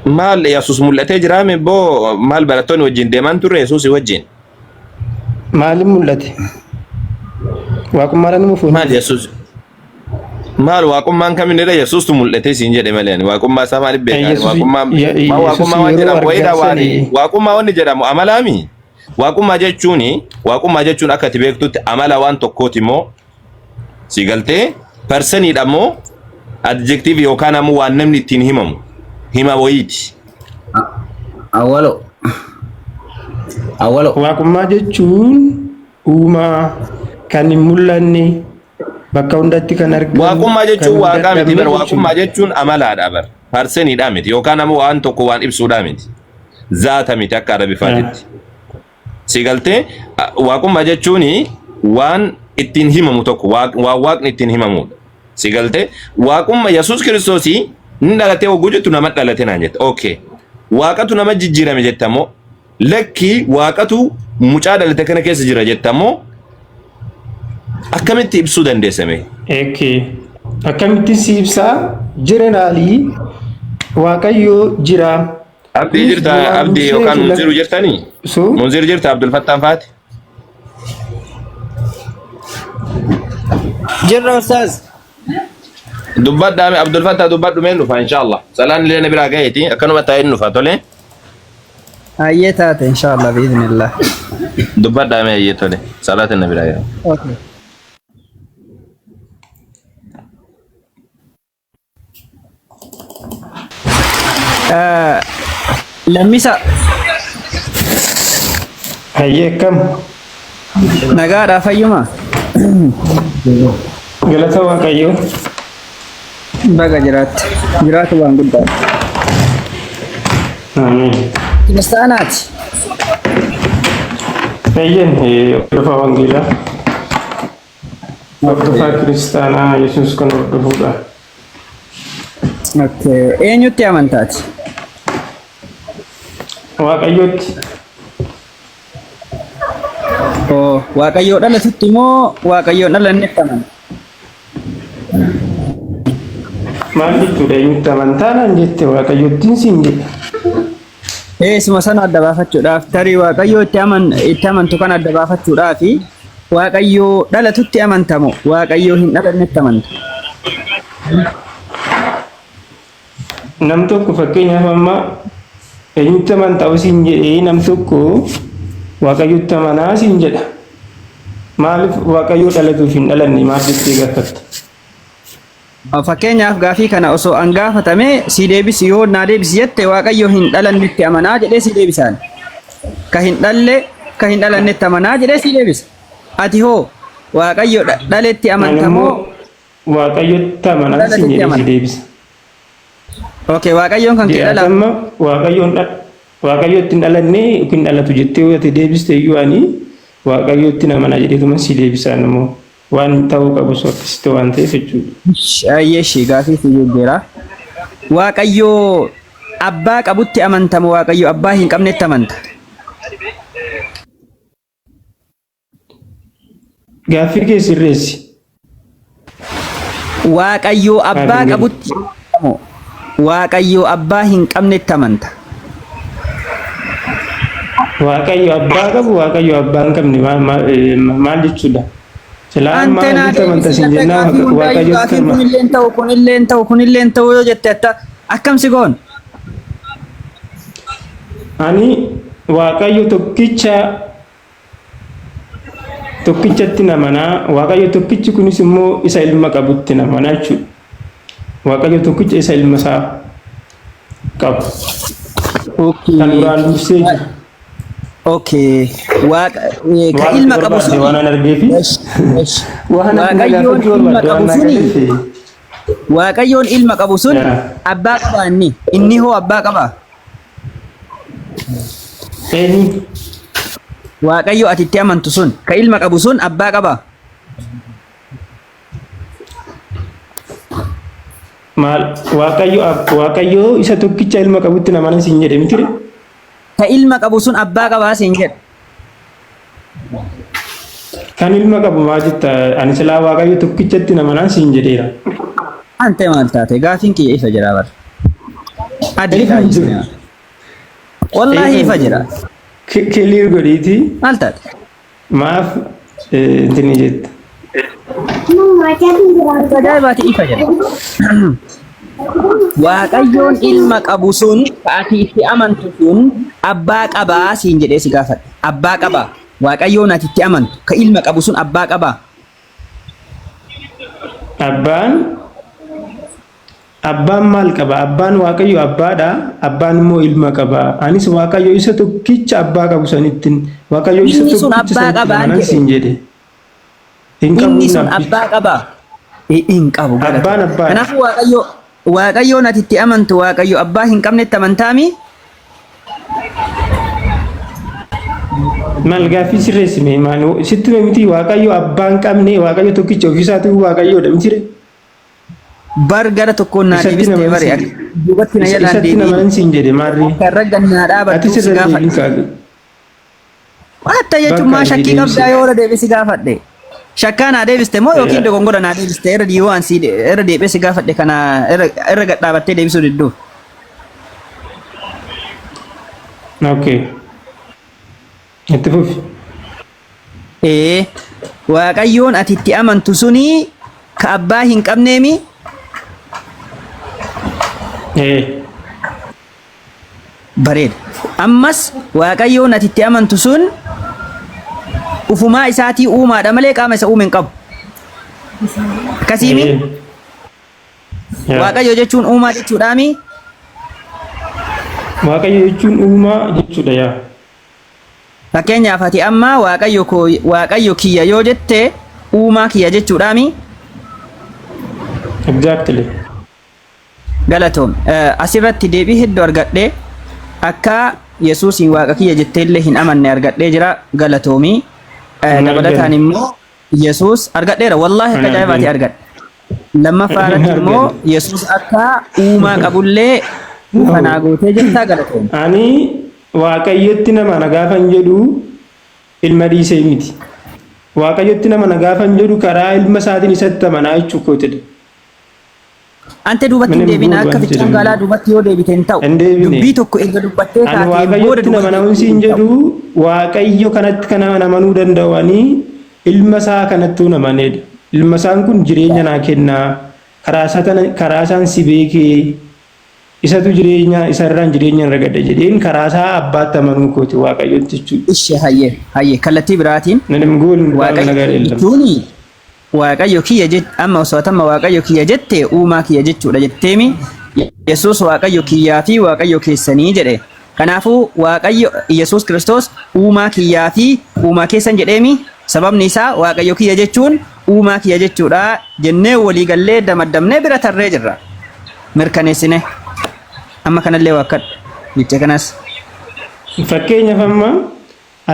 Maal Yesuus mul'atee jiraame boo maal barattoonni wajjin deemaan turre Yesuus wajjin. Maaliin mul'ate? Waaqummaadhaan immoo foon Maal Yesuus maal waaqummaan kaminidha Yesuustu mul'atee siin jedhe malee ani waaqummaa isaa maaliif beekaa ani Yesuus waaqummaa maal Yesuus waaqummaa waan yeroo jedhamu wayiidha argan waan sani waaqummaa wanni jedhamu amalaami waaqummaa jechuun akka ati beektutti amala waan tokkooti moo si galtee personiidha moo adjective yookaan ammoo waan namni ittiin himamu hima wayiiti. Awwalo. Awwalo. Waaqummaa jechuun uumaa kan hin mul'anne bakka hundatti kan argamu Waaqummaa kan jechuun hin waaqaa miti dadhabne bar waaqummaa jechuudha. jechuun amalaadha bar parseniidha miti yookaan ammoo waan tokko waan ibsuudha miti zaata miti akka arabifaatitti. Si galtee waaqummaa jechuun waan ittiin himamu tokko waan waaqni ittiin himamudha. Si galtee waaqummaa Yesuus Kiristoosii ni dhalatee hogguu jettu nama dhalate naan jette. Okay. Waaqatu nama jijjiirame jetta moo lakkii waaqatu mucaa dhalate kana keessa jira jetta moo akkamitti ibsuu dandeessame? Okay. Akkamitti si ibsaa? Jeneraalii Waaqayyo jira. Abdii Kunis jirta duraan Abdii dursee yookaan lafa Munziru jirtanii? so Munzir jirta Abdul Fattaan faati? Jirra ustaaz. Dubbadhaa Abdul Fattaa dubbadhu meen dhufa inshallah. Salaan illee na biraa gaheeti akkanuma taa'een dhufa tole. Hayyee taate inshallah biiznillah. Dubbadhaa mee ayyee tole. Salaata na biraa gahe. Okay. Lammisa hayyee akkam nagaadhaa fayyuma. Galata Waaqayyoo. Baga jiraatte. Jiraatu waan guddaadha. Amiin. Kiristaanaati. Eeyyeen hordofaa wangeelaa. Hordofaa kiristaanaa Yesuus kan hordofuudha. Okay. Eenyutti amantaati? Waaqayyootti. Oo, Waaqayyoo dhalatutti moo Waaqayyoon dhalannetti amanta? Maal jechuudha eenyutti amantaa naan jette Waaqayyoottiin siin jedhe. Eesuma sana adda baafachuudhaaf tarii Waaqayyoo itti aman itti amantu kan adda baafachuudhaaf Waaqayyoo dhalatutti amanta moo Waaqayyoo hin dhalannetti amanta? Nam tokko fakkeenyaaf amma eenyutti amantaa siin jedhee nam tokko Waaqayyotti amanaa siin jedha. Maaliif Waaqayyoo dhalatuuf hin dhalanne maaf jettee gaafatta? Fakkeenyaaf gaafii kana osoo an gaafatame si deebisi yoo naa deebisi jette Waaqayyo hin dhalannetti amanaa jedhee si deebisaan. Ka hin dhalle ka hin dhalannetti amanaa jedhee si deebisa. Ati hoo Waaqayyo dhaletti Ani amanta immoo moo Waaqayyotti amanaa siin dhalatutti jedhee si amanta? deebisa. Okay, Waaqayyoon kan kee Jedha dhala. amma Waaqayyoon Waaqayyotti hin dhalanne yookiin dhalatu jettee yoo ati deebiste iyyuu ani Waaqayyotti hin amana jedheetuma si deebisaan immoo waan ta'uu qabu sun akkasitti waan ta'eef jechuudha. Ayyeeshi gaafii si jijjiira. Waaqayyo abbaa qabutti amanta moo Waaqayyo abbaa hin qabnetti amanta? Gaaffii kee sirreessi. Waaqayyo abbaa Naaf hin galle. qabutti amanta moo Waaqayyo abbaa hin qabnetti amanta? Waaqayyo abbaa qabu Waaqayyo abbaa hin qabne maal maal eh, maal jechuudha? Silaa amma Ante naa eenyutti amanta deebisi siin latta jennaan gaafii hundaayyuu Waaqayyotti gaafiin ama. kunillee hin ta'u kunillee hin ta'u kunillee hin ta'u yoo jette atta akkam si goon? Ani Waaqayyo tokkicha tokkichatti namanaa Waaqayyo tokkichi kunis immoo isa ilma qabutti namanaa jechuudha. Waaqayyo tokkicha isa ilma isaa qabu. Kan duraan dursee jiru. Okay. Waaqa ka Waan ilma qabu barbaadde suni. waan an argeefi. Esh, esh. Waan ati na Waaqayyoon gaafachuu ilma barbaadde qabu waan na suni. galeefi. Waaqayyoon ilma qabu sun Yaa. abbaa qaba inni. Inni hoo abbaa qaba? Eenyu? Waaqayyo ati itti amantu sun ka ilma qabu sun abbaa qaba? Maal Waaqayyo Waaqayyo isa tokkicha ilma qabutti nama siin jedhe mitire? Ka ilma qabu sun abbaa qabaa siin jedhe. Kan ilma qabu maa jetta ani silaa Waaqayyo tokkichatti nama siin jedheera. Ante maal taate gaafiin kiyya ifa jira bar. Adiidha Ifa hin jiru. Wallaahi ifa jira. Clear godhiiti Maal taate? maaf intini jetta. Ajaa'ibaati ifa jira. Waaqayyoon ilma qabu sun ka ati itti amantu sun abbaa qabaa siin jedhee si gaafadhe. Abbaa qabaa. Waaqayyoon ati itti amantu ka ilma qabu sun abbaa qabaa. Abbaan Abbaan maal qaba? Abbaan Waaqayyo abbaadha. Abbaan immoo ilma qaba. Anis Waaqayyo isa tokkicha abbaa qabu sanittin Waaqayyo isa Inni sun tokkicha abbaa sanittin qabaan amanan jedhe. siin jedhe. Hin qabu Inni inni sun abbichi. abbaa qabaa. Hin qabu Abbaan galatoom. abbaadha. Kanaafuu Waaqayyo Waaqayyoon ati itti amantu Waaqayyo abbaa hin qabnetti amantaami? Maal gaaffii sirreessime maal sitti hime miti Waaqayyo abbaa hin qabne Waaqayyo tokkicha ofiisaatuu Waaqayyoodha mitire. Bar gara tokkoon naa Isatti deebistee nama bare siin duubatti na jalaan isatti deebiin. nama siin jedhe maarree. Akka irra gannaa Ati dhaabattuuf si sirra gaafadhe. deebiin kaa'e. Waatta jechuun Bakka maa ani shakkii deebise. qabdaa yoo irra deebi'ee si gaafadhe. Shakkaa naa deebiste moo yookiin dogongora naa deebiste irra yoo an si irra deebi'ee si gaafadhe kana irra irra gad dhaabattee deebisuu didduuf. Okay. Itti fufi. Ee Waaqayyoon ati itti amantu suni ka abbaa hin qabneemi Ee. Bareeda. Ammas Waaqayyoon ati itti amantu sun ufumaa isaatii uumaadha malee qaama isa uume hin qabu. Akkasiimi? Ee. Yaa. Waaqayyo jechuun uumaa jechuudhaami? Waaqayyo jechuun uumaa jechuudha yaa. Fakkeenyaaf ati amma Waaqayyo koo Waaqayyo kiyya yoo jette uumaa kiyya jechuudhaami? Exactly. Galatoom. Asirratti deebii hedduu argadhe. Akka Yesuusiin Waaqa kiyya jetteellee hin amanne argadhee jira. Galatoomi. Hin Dabalataan arganne. immoo Yesuus argadheera. Wallaahi akka Hin ajaa'ibaati arganne. argadhe. Lammaffaa Hin irratti immoo arganne. Yesuus akka uumaa qabullee kanaa gootee jirta galatoom. Ani Waaqayyotti nama na gaafan jedhu ilma dhiisee miti. Waaqayyotti nama na gaafan jedhu karaa ilma isaatiin isatti amanaa jechuu kootidha. Ante duubatti hin Minim deebiin guutu akka wanti ficcaan jedhamu. gaalaa duubatti yoo deebite hin ta'u. Hin deebine. Dubbii tokko erga dubbattee Ani kaateen booda Waaqayyotti duubatti nama deebiin siin hin ta'u. jedhu Waaqayyo kanatti kan amanuu danda'u ani ilma isaa kanattuu namaneedha. Ilma isaan kun jireenya naa kennaa karaa isaa tana- karaa isaan si beekee isatu jireenya isarraan jireenya argadha jedheen karaa isaa abbaatti amanuu kooti Waaqayyotti jechuudha. Ishee hayyee hayyee kallattii biraatiin Nanim gool Waaqayyo nagar ellam. jechuun Waaqayyo kiyya jech amma osoo ati amma Waaqayyo kiyya jette uumaa kiyya jechuudha jetteemi Yesuus Waaqayyo kiyyaa fi Waaqayyo keessanii jedhe. Kanaafuu Waaqayyo Yesuus Kiristoos uumaa kiyyaa fi uumaa keessan jedheemi Sababni isaa Waaqayyo kiyya jechuun uumaa kiyya jechuudha jennee walii gallee damaddamnee bira tarree jirra. Mirkaneessine. Amma kanallee waakkadhu. Jecha kanas. Fakkeenyaaf amma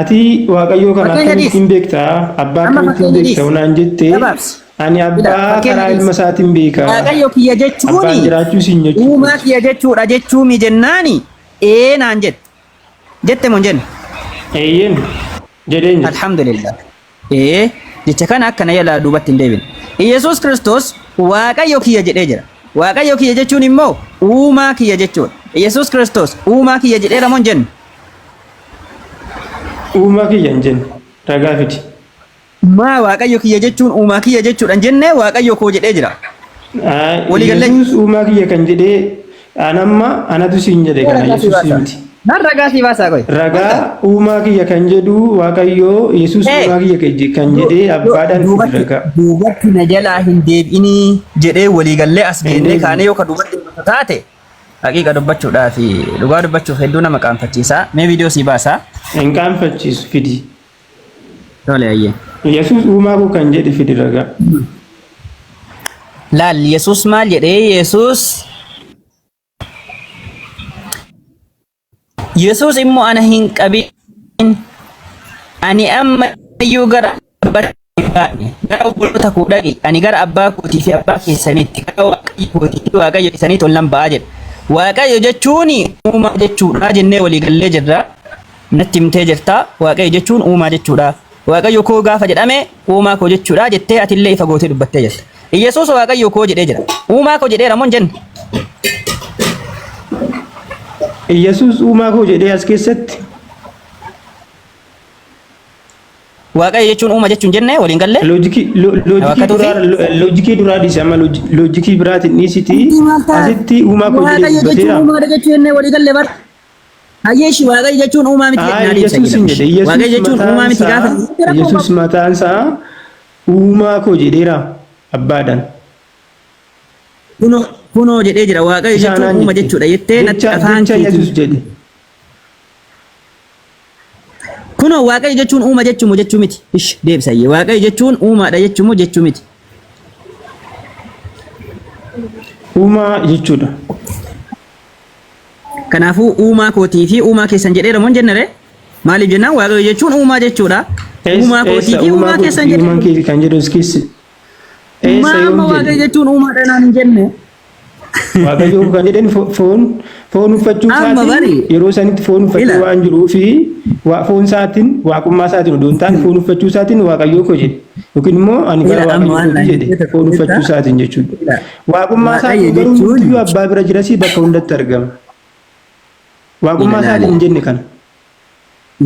ati Waaqayyoo kana Fakkeenya dhiisi. akkamittiin beekta? Abbaa Amma akkamittiin fakkeenya beekta? dhiisi. Naan jettee Gabaabsi. ani Ila abbaa fakkeenya karaa dhiisi. ilma isaatiin beeka. Waaqayyo kiyya Abbaan jechuuni jiraachuu siin jechuudha. uumaa kiyya jechuudha jechuumi jennaani ee naan jette. Jette moo hin jenne? Eeyyeen jedheen jedhe. Alhamdulillah. Ee jecha kana akkana yala duubatti hin deebine. Iyyasuus Kiristoos Waaqayyo kiyya jedhee jira. Waaqayyo kiyya jechuun immoo uumaa kiyya jechuudha. Iyyasuus Kiristoos uumaa kiyya jedheera moo hin jenne? Uumaa kiyya hin jenne. Ragaa fidi. Maa Waaqayyo kiyya jechuun uumaa kiyya jechuudha hin jenne Waaqayyo koo jedhee jira. Walii gallee. Yesuus uumaa kiyya kan jedhee an amma anatu siin jedhe kana Ragaa sii Yesuus baasaa. miti. Nan ragaa sii baasaa qoy. Ragaa uumaa kiyya kan jedhu Waaqayyo Yesuus Ee, uumaa kiyya kan jedhee abbaadhaan fidi duubatti ragaa. duubatti na jalaa hin deebi'inii jedhee walii gallee as Hin geennee deebine. kaanee yoo ka duubatti deebitu taate haqiiqa dubbachuudhaa fi dhugaa dubbachuuf hedduu nama qaanfachiisa. Mee viidiyoo sii baasaa. Hin qaanfachiisu fidi. Tole ayyee. Yesuus uumaa koo kan jedhe fidi ragaa. Laal Yesuus maal jedhee Yesuus Yesuus immoo ana hin qabin ani amma iyyuu gara abbaa hin baane gara obboloota koo dhaqi ani gara abbaa kootii fi abbaa keessaniitti gara waaqayyo kootii fi waaqayyo keessaniitti ol nan ba'a jedhe. Waaqayyo jechuun uumaa jechuudha jennee walii gallee jirra. Natti himtee jirta. Waaqayyo jechuun uumaa jechuudha. Waaqayyo koo gaafa jedhame uumaa koo jechuudha jettee atillee ifa gootee dubbattee jirta. Iyyasuus Waaqayyo koo jedhee jira. Uumaa koo jedheera moo hin jenne? Iyyasuus uumaa koo jedhee as keessatti Waaqayyo jechuun uuma jechuun jenne waliin galle? loojikii loojikii Wakkatuufi? duraa loojikii duraa dhiisi amma loojikii biraatiin dhiisiti asitti uumaa koo jedhee Waaqayyo jechuun dubbateera. uumaadha jechuu jennee walii galle bar. Hayyee ishii Waaqayyo jechuun uumaa miti Aa jennaa deebisa Yesuus hin jedha. jedhe Yesuus Waaqayyo jechuun mataan uumaa miti isaa gaafa Yesuus mataan isaa uumaa koo jedheera abbaadhaan. kunoo kunoo jedhee jira Waaqayyo jechuun Isaanaan uuma jette. jechuudha jettee natti Jecha afaan jecha keetiin. Yesuus jedhe. Kunoo Waaqayyo jechuun uuma jechuu moo jechuu miti? Ish deebisayyee. Waaqayyo jechuun uumaadha jechuu moo jechuu miti? Uumaa jechuudha. Kanaafuu uumaa kootii fi uumaa keessan jedheera moo hin jenne ree? Maaliif jennaan Waaqayyo jechuun uumaa jechuudha. Uumaa kootii Eessa fi uumaa uumaa kootii keessan fi uumaan jedheera. kee kan jedhu as keessa. Eessa Maa yoom amma Waaqayyo jedhe? jechuun uumaadha naan hin jenne. Waaqayyo kan jedhan foon foon uffachuu Amma isaatiin bari yeroo sanitti foon uffachuu ila waan jiruu fi foon isaatiin waaqummaa isaatiin odoo hin taane foon uffachuu isaatiin Waaqayyoo koo jedhe yookiin immoo ani gara ila amma Waaqayyoo waan kootii naan jedhe jette foon tokko uffachuu jirta. isaatiin jechuudha. Ila Waaqummaa Waaqayyo isaatiin garuu jechuun hundumtiyyuu abbaa bira jirasii bakka hundatti argama. ila Waaqummaa laali isaatiin hin jenne kana.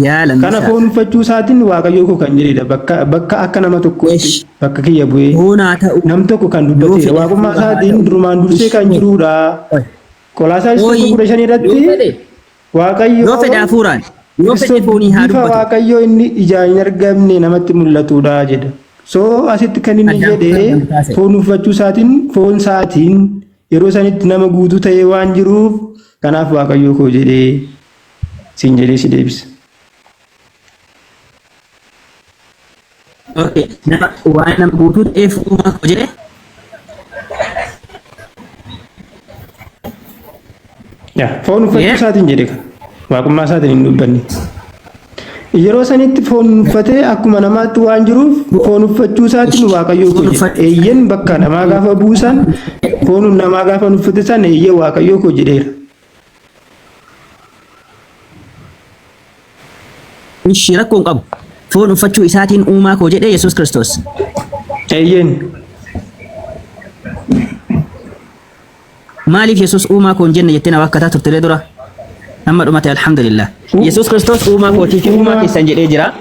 yaa Kana lammisaa. foon uffachuu isaatiin Waaqayyoo koo kan jedhedha. Bakka bakka akka nama tokkootti Esh bakka kiyya bu'ee foon haa ta'u nam tokko kan yoo dubbateedha. fedhe Waaqummaa hafuura haa isaatiin ta'u. durumaan dursee Ish kan qoy jirudha. qoy Qolaasaayis tokko qoy kudha shan yoo irratti fedhe Waaqayyo yoo fedhe hafuuraan yoo fedhe Kiristoos foonii haa bifa dubbatu. Waaqayyoo inni ijaan hin argamne namatti mul'atudha jedha. So asitti kan inni Addaan jedhe kutaa kan taase. foon uffachuu isaatiin foon isaatiin yeroo sanitti nama guutuu ta'ee waan jiruuf kanaaf Waaqayyoo koo jedhee siin jedhee si deebisa. Okay. Nama waan nama guutuu ta'eef uumaa koo jedhe Yaa foon uffachuu Yee. isaatiin jedhe kana. Waaqummaa isaatiin hin dubbanne. Yeroo sanitti foon uffatee akkuma namaatti waan jiruuf foon uffachuu isaatiin Waaqayyoo Foon koo jedhe. uffachuu Eeyyeen bakka namaa gaafa buusan foon namaa gaafa uffate san eeyyee Waaqayyoo koo jedheera. Ishii rakkoo hin qabu. Foon uffachuu isaatiin uumaa koo jedhe Yesuus Kiristoos. Eeyyeen. Maaliif Yesuus uumaa koo hin jenne jettee na waakkataa turte dura? Amma dhumate alhamdulillah. Yesuus Kiristoos uumaa kootii fi uumaa Uumaa keessan jedhee jira.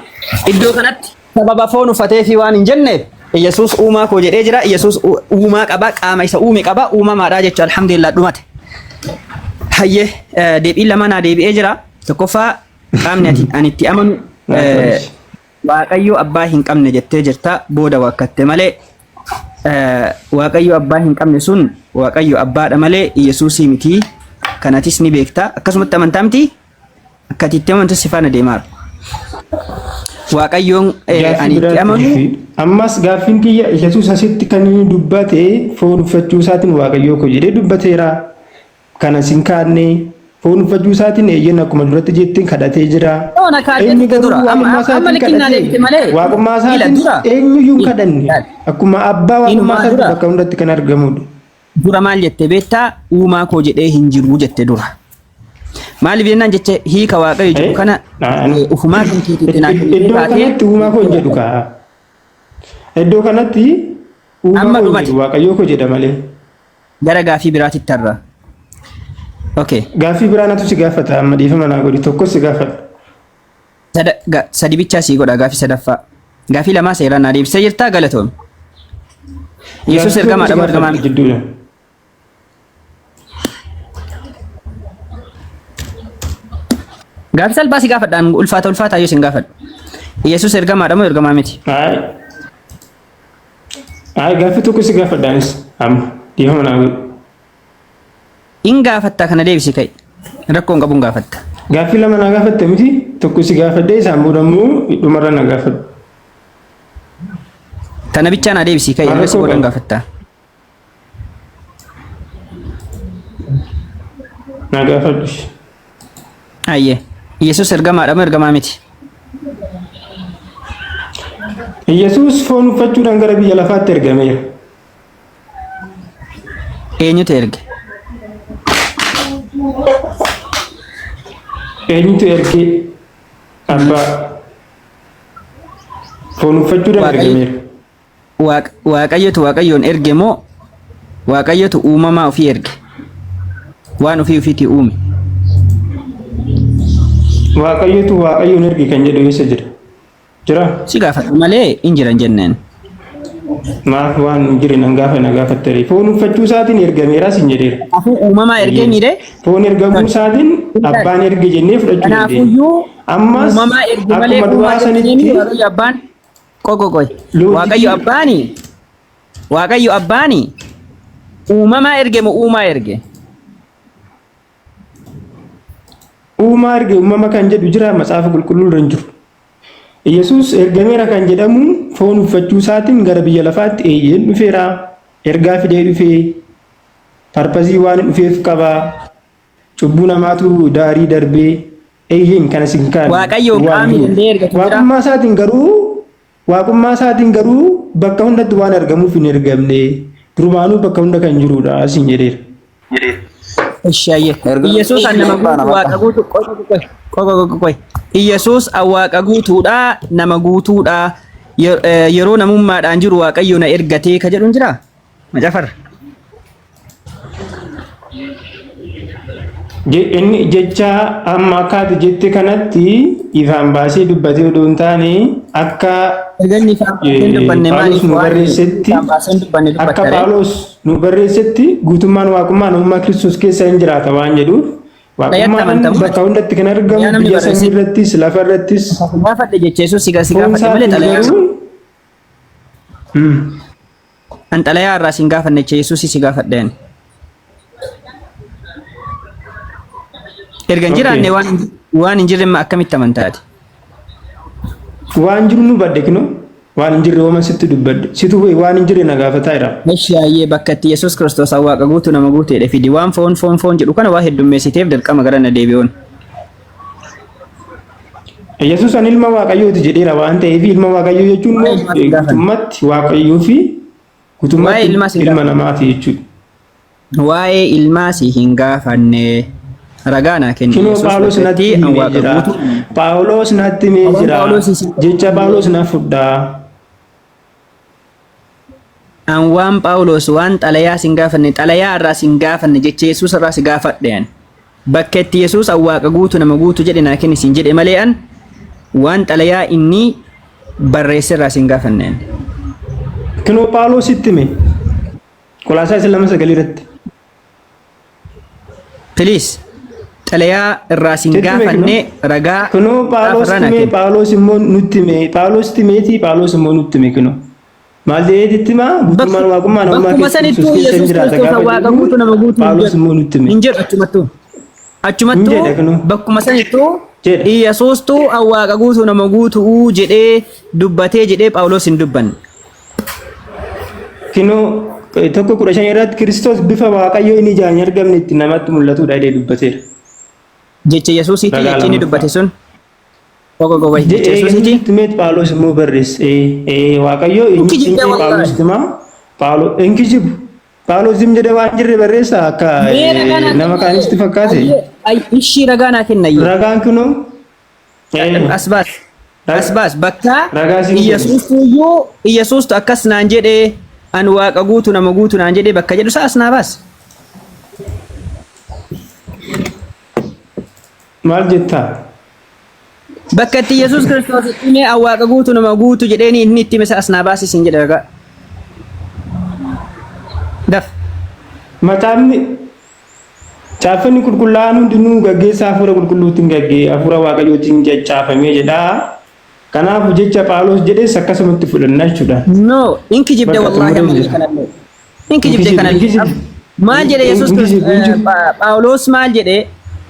Iddoo kanatti sababa foon uffatee fi waan hin jenneef Yesuus uumaa koo jedhee jira. Yesuus uumaa qaba, qaama isa uume qaba, uumamaadha jecha alhamdulillah dhumate. Hayyee deebiin lama naa deebi'ee jira. Tokkoffaa qaamni ati ani itti amanu Naaf Waaqayyo abbaa hin qabne jettee jirta booda waakkatte malee Waaqayyo abbaa hin qabne sun Waaqayyo abbaadha malee Yesuusii miti. Kanatis ni beekta. Akkasumatti amantaa miti? Akka ati itti amantu si faana deemaara. Waaqayyoon Gaaffii ani itti biraatti amanu dhufi. Ammas gaaffiin kiyya Yesuus asitti kan inni dubbate foon uffachuu isaatiin Waaqayyoo koo jedhee dubbateera. Kana sin kaadne foon uffachuu isaatiin eeyyeen akkuma duratti jetteen kadhatee jira. No, na kaadhee Inni turte garuu dura. Amma waaqummaa amma isaatiin likki naa kadhatee deebite malee. waaqummaa Ila isaatiin dura. eenyuyyuu hin kadhanne. Ilaali. Akkuma abbaa waaqummaa Inumaa isaatiin dura. bakka hundatti kan argamudha. Dura maal jette beektaa uumaa koo jedhee hin jiru jette dura. Maaliif jennaan jecha hiika Waaqayyo jedhu kana ufumaa kan keetiitti naa kennitee Iddoo taatee kanatti uumaa koo hin jedhu kaa. Iddoo kanatti uumaa Amma koo hin dhumate. jedhu Waaqayyoo koo jedha malee. Gara gaafii biraatitti har'a. Okay. Gaaffii biraa natu si gaafata amma dhiifama naa godhi tokkos si gaafata. Sadi bichaa sii godha gaafii sadaffaa. Gaafii lamaa seeraan naa deebisee jirtaa galatoomi. Yesuus Gaaffii tokko ergamaadha si moo ergamaa gaafadha miti? jidduudha. Gaafii salphaa si gaafadhaan ulfaata ulfaataa yoo sin gaafadhu. Yesuus ergamaadha moo ergamaa miti? Ayi. Ayi gaaffii tokko si gaafadhaanis amma dhiifama naa godhi. In gaafatta kana deebisi ka'i. Rakkoo hin qabu hin gaafatta. Gaaffii lama naa gaafatte miti tokko si gaafadhee isaan booda immoo dhumarra na gaafadhu. Tana bichaa naa deebisi ka'i. Maal Ergasii rakkoo booda hin qaba? gaafatta. Naa gaafadhu. Ayyee. Yesuus ergamaadha moo ergamaa miti? Yesuus foon uffachuudhaan gara biyya lafaatti ergameera. Eenyutu erge? Eenyutu erge? Abbaa. Foon uffachuudhaan Waaqayyo ergameera. Waaqayyotu Waaqayyoon erge moo Waaqayyotu uumamaa ofii erge? Waan ofii ofiitii uume. Waaqayyotu Waaqayyoon erge kan jedhu eessa jira? Jira? Si gaafadhu malee hin jiran jenneen. Maaf waan hin jirre nan gaafa na gaafatte ree. Foon uffachuu isaatiin ergameeras hin jedheera. Kanaafuu uumamaa ergee miidhee? Foon ergamuu isaatiin abbaan erge jennee fudhachuu dandeenya. Kanaafuyyuu Ammas uumamaa erge malee akkuma uumaa duraa jennee sanitti Waaqayyo abbaan qoqoqoy. loojikii Waaqayyo abbaani Waaqayyo abbaani uumamaa erge moo uumaa erge? Uumaa erge uumama kan jedhu jira macaafa qulqulluu irra hin jiru. Yesuus ergameera kan jedhamu foon uffachuu isaatiin gara biyya lafaatti eeyyeen dhufeera. Ergaa fidee dhufee purpose waan dhufeef qaba. Cubbuu namaatu daarii darbee eeyyeen kana sin kaane Waaqayyo waan qaamni jiru. danda'ee ergatu jira. Waaqummaa isaatiin garuu waaqummaa isaatiin garuu bakka hundatti waan argamuuf hin ergamne. Durumaanuu bakka hunda kan jirudha siin jedheera. Ishaayyee. Ergamni Iyyasuus an nama hin baana guutuu bakka. waaqa guutuu qoy qoy qoy qoy qoy qoy. Iyyasuus an waaqa guutuudha nama guutuudha yeroo namummaadhaan jiru waaqayyo na ergatee ka jedhu hin jiraa? Macafarra. Inni jecha amma akka ati jette kanatti ifaan baasee dubbatee odoo hin taane akka Erga inni ifaan baasee hin dubbanne Phaawulos maaliif nu waan barreessetti ifaan baasee hin dubbanne akka dubbatta ree? Phaawulos nu barreessetti guutummaan waaqummaa namummaa Kiristoos keessa hin jiraata waan jedhuuf Xalayaatti waaqummaan amantamu bakka hundatti kan Yaa argamu namni biyya samii barreesse irrattis lafa irrattis gaafadhe jecha Yesuus si foon gaafadhe malee isaatiin xalayaa garuu an xalayaa irraa sin gaafanne jecha Yesuus si gaafadhe ani. Erga hin jiraanne waan hin jirre akkamitti amantaati? Waan jiru nu badde kinoo waan hin jirre hooma sitti dubbadde situ waan hin jirre na gaafataa jira. Eshi bakka itti Yesuus Kiristoos waaqa guutuu nama guuteedha fidi waan foon foon foon jedhu kana waa heddummeessiteef dirqama gara na deebi'uun. Yesuus an ilma Waaqayyooti jedheera waan ta'eef ilma Waaqayyoo jechuun Waa'ee ilmaa sin gaafanne. guutummaatti Waaqayyoo fi Waa'ee guutummaatti ilmaa sin ilma gaafanne. namaati jechuudha. Waa'ee ilmaa si hin gaafanne. Ragaa naa kenni Kinoo Yesuus Phaawulos bakka natti itti an himee waaqa jira. guutuu. Phaawulos natti himee Waan jira. Phaawulos isin Jecha Phaawulos na fudhaa. An waan Phaawulos waan xalayaa sin gaafanne xalayaa irraa sin gaafanne jecha Yesuus irraa si gaafadhe an. Bakka itti Yesuus an waaqa guutu nama guutu jedhe naa kenni sin jedhe malee an waan xalayaa inni barreesse irraa sin gaafanne an. Kinoo Phaawulos itti hime. Qolaasaayis 2:9 irratti. Please xalayaa irraa sin Sitti hime gaafanne kinoo. ragaa Kinoo Phaawulos irraa naa hime kenni. Phaawulos immoo nutti hime Phaawulos itti himeeti Phaawulos immoo nutti hime kinoo. Maal jedheeti itti himaa guutummaan waaqummaa namummaa Bakkuma keessa sanittuu Kiristoos keessa hin Yesuus jiraata Kiristoos gaafa waaqa jedhu guutuu nama guutuu hin Phaawulos jedhu. immoo nutti hime. Hin jedhu achumattuu. Hin Achumattuu jedha kunoo. bakkuma sanittuu Jedha. Iyyasuustuu an waaqa guutuu nama guutu'uu jedhee dubbatee jedhee Phaawulos hin dubbanne. Kinoo 1:15 irratti Kiristoos bifa Waaqayyoo inni ijaan hin argamne itti namatti mul'atudha jedhee dubbateera. Jecha Yesuusiiti Ragaa jechi inni lammaffaa. dubbate sun. Qoqa qoqa jecha Yesuusiiti. Eenyutti meet Phaawulos immoo barreesse. Waaqayyo Hin eenyutti kijibdee himee wallahi. Phaawulos himaa? Phaawulos hin kijibu. Phaawulos zim jedhee waan jirre barreessa akka Mee ragaa naa nama kenna kaanitti fakkaate. Ishii ragaa naa kenna ayyee. Ragaan kunoo As baas. As baas bakka Ragaa siin kenna. Iyyasuustu iyyuu Iyyasuustu akkas naan jedhee an waaqa guutu nama guutu naan jedhee bakka jedhu isaa as naa baas. Maal jettaa? Bakka itti Yesuus Kiristoos itti himee an waaqa guutu nama guutu jedheeni inni itti hime isa as naa baasi siin jedhe ragaa. Daf. Macaafni caaffanni qulqullaa'aan hundinuu gaggeessaa hafuura qulqulluutiin gaggee hafuura waaqayyootiin caafamee jedha. Kanaaf jecha Phaawulos jedhes akkasumatti fudhanna jechuudha. No, in kijibde Bakka wallaahi xumuree ammallee jira. kanallee. In Hin kijibde kijibu, hin kanallee. kijibu. Maal jedhe Hin Yesuus hin kijibu, hin jiru. Phaawulos maal jedhe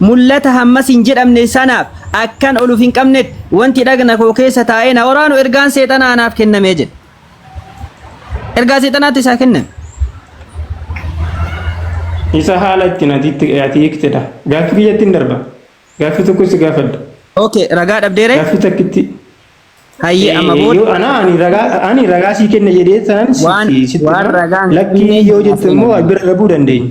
mul'ata hammas hin jedhamne sanaaf akkan oluuf hin qabnetti wanti dhagna koo keessa taa'ee na waraanu ergaan seexanaa anaaf kennamee jedhe. Ergaa seexanaatti isaa kenname. Isa haala ittiin ati itti ati hiiktedha. Gaaffii kiyyatti hin darba. Gaaffii tokko si gaafadha. Okay, ragaa dhabdeere? Gaaffii takkitti. Hayyee amma booda Yoo ana ani ragaa ani ragaa sii kenna jedhee sanaan waan sitti sitti waan hima. ragaa hin Lakkii qabne yoo jette immoo haasofna. bira darbuu dandeenya.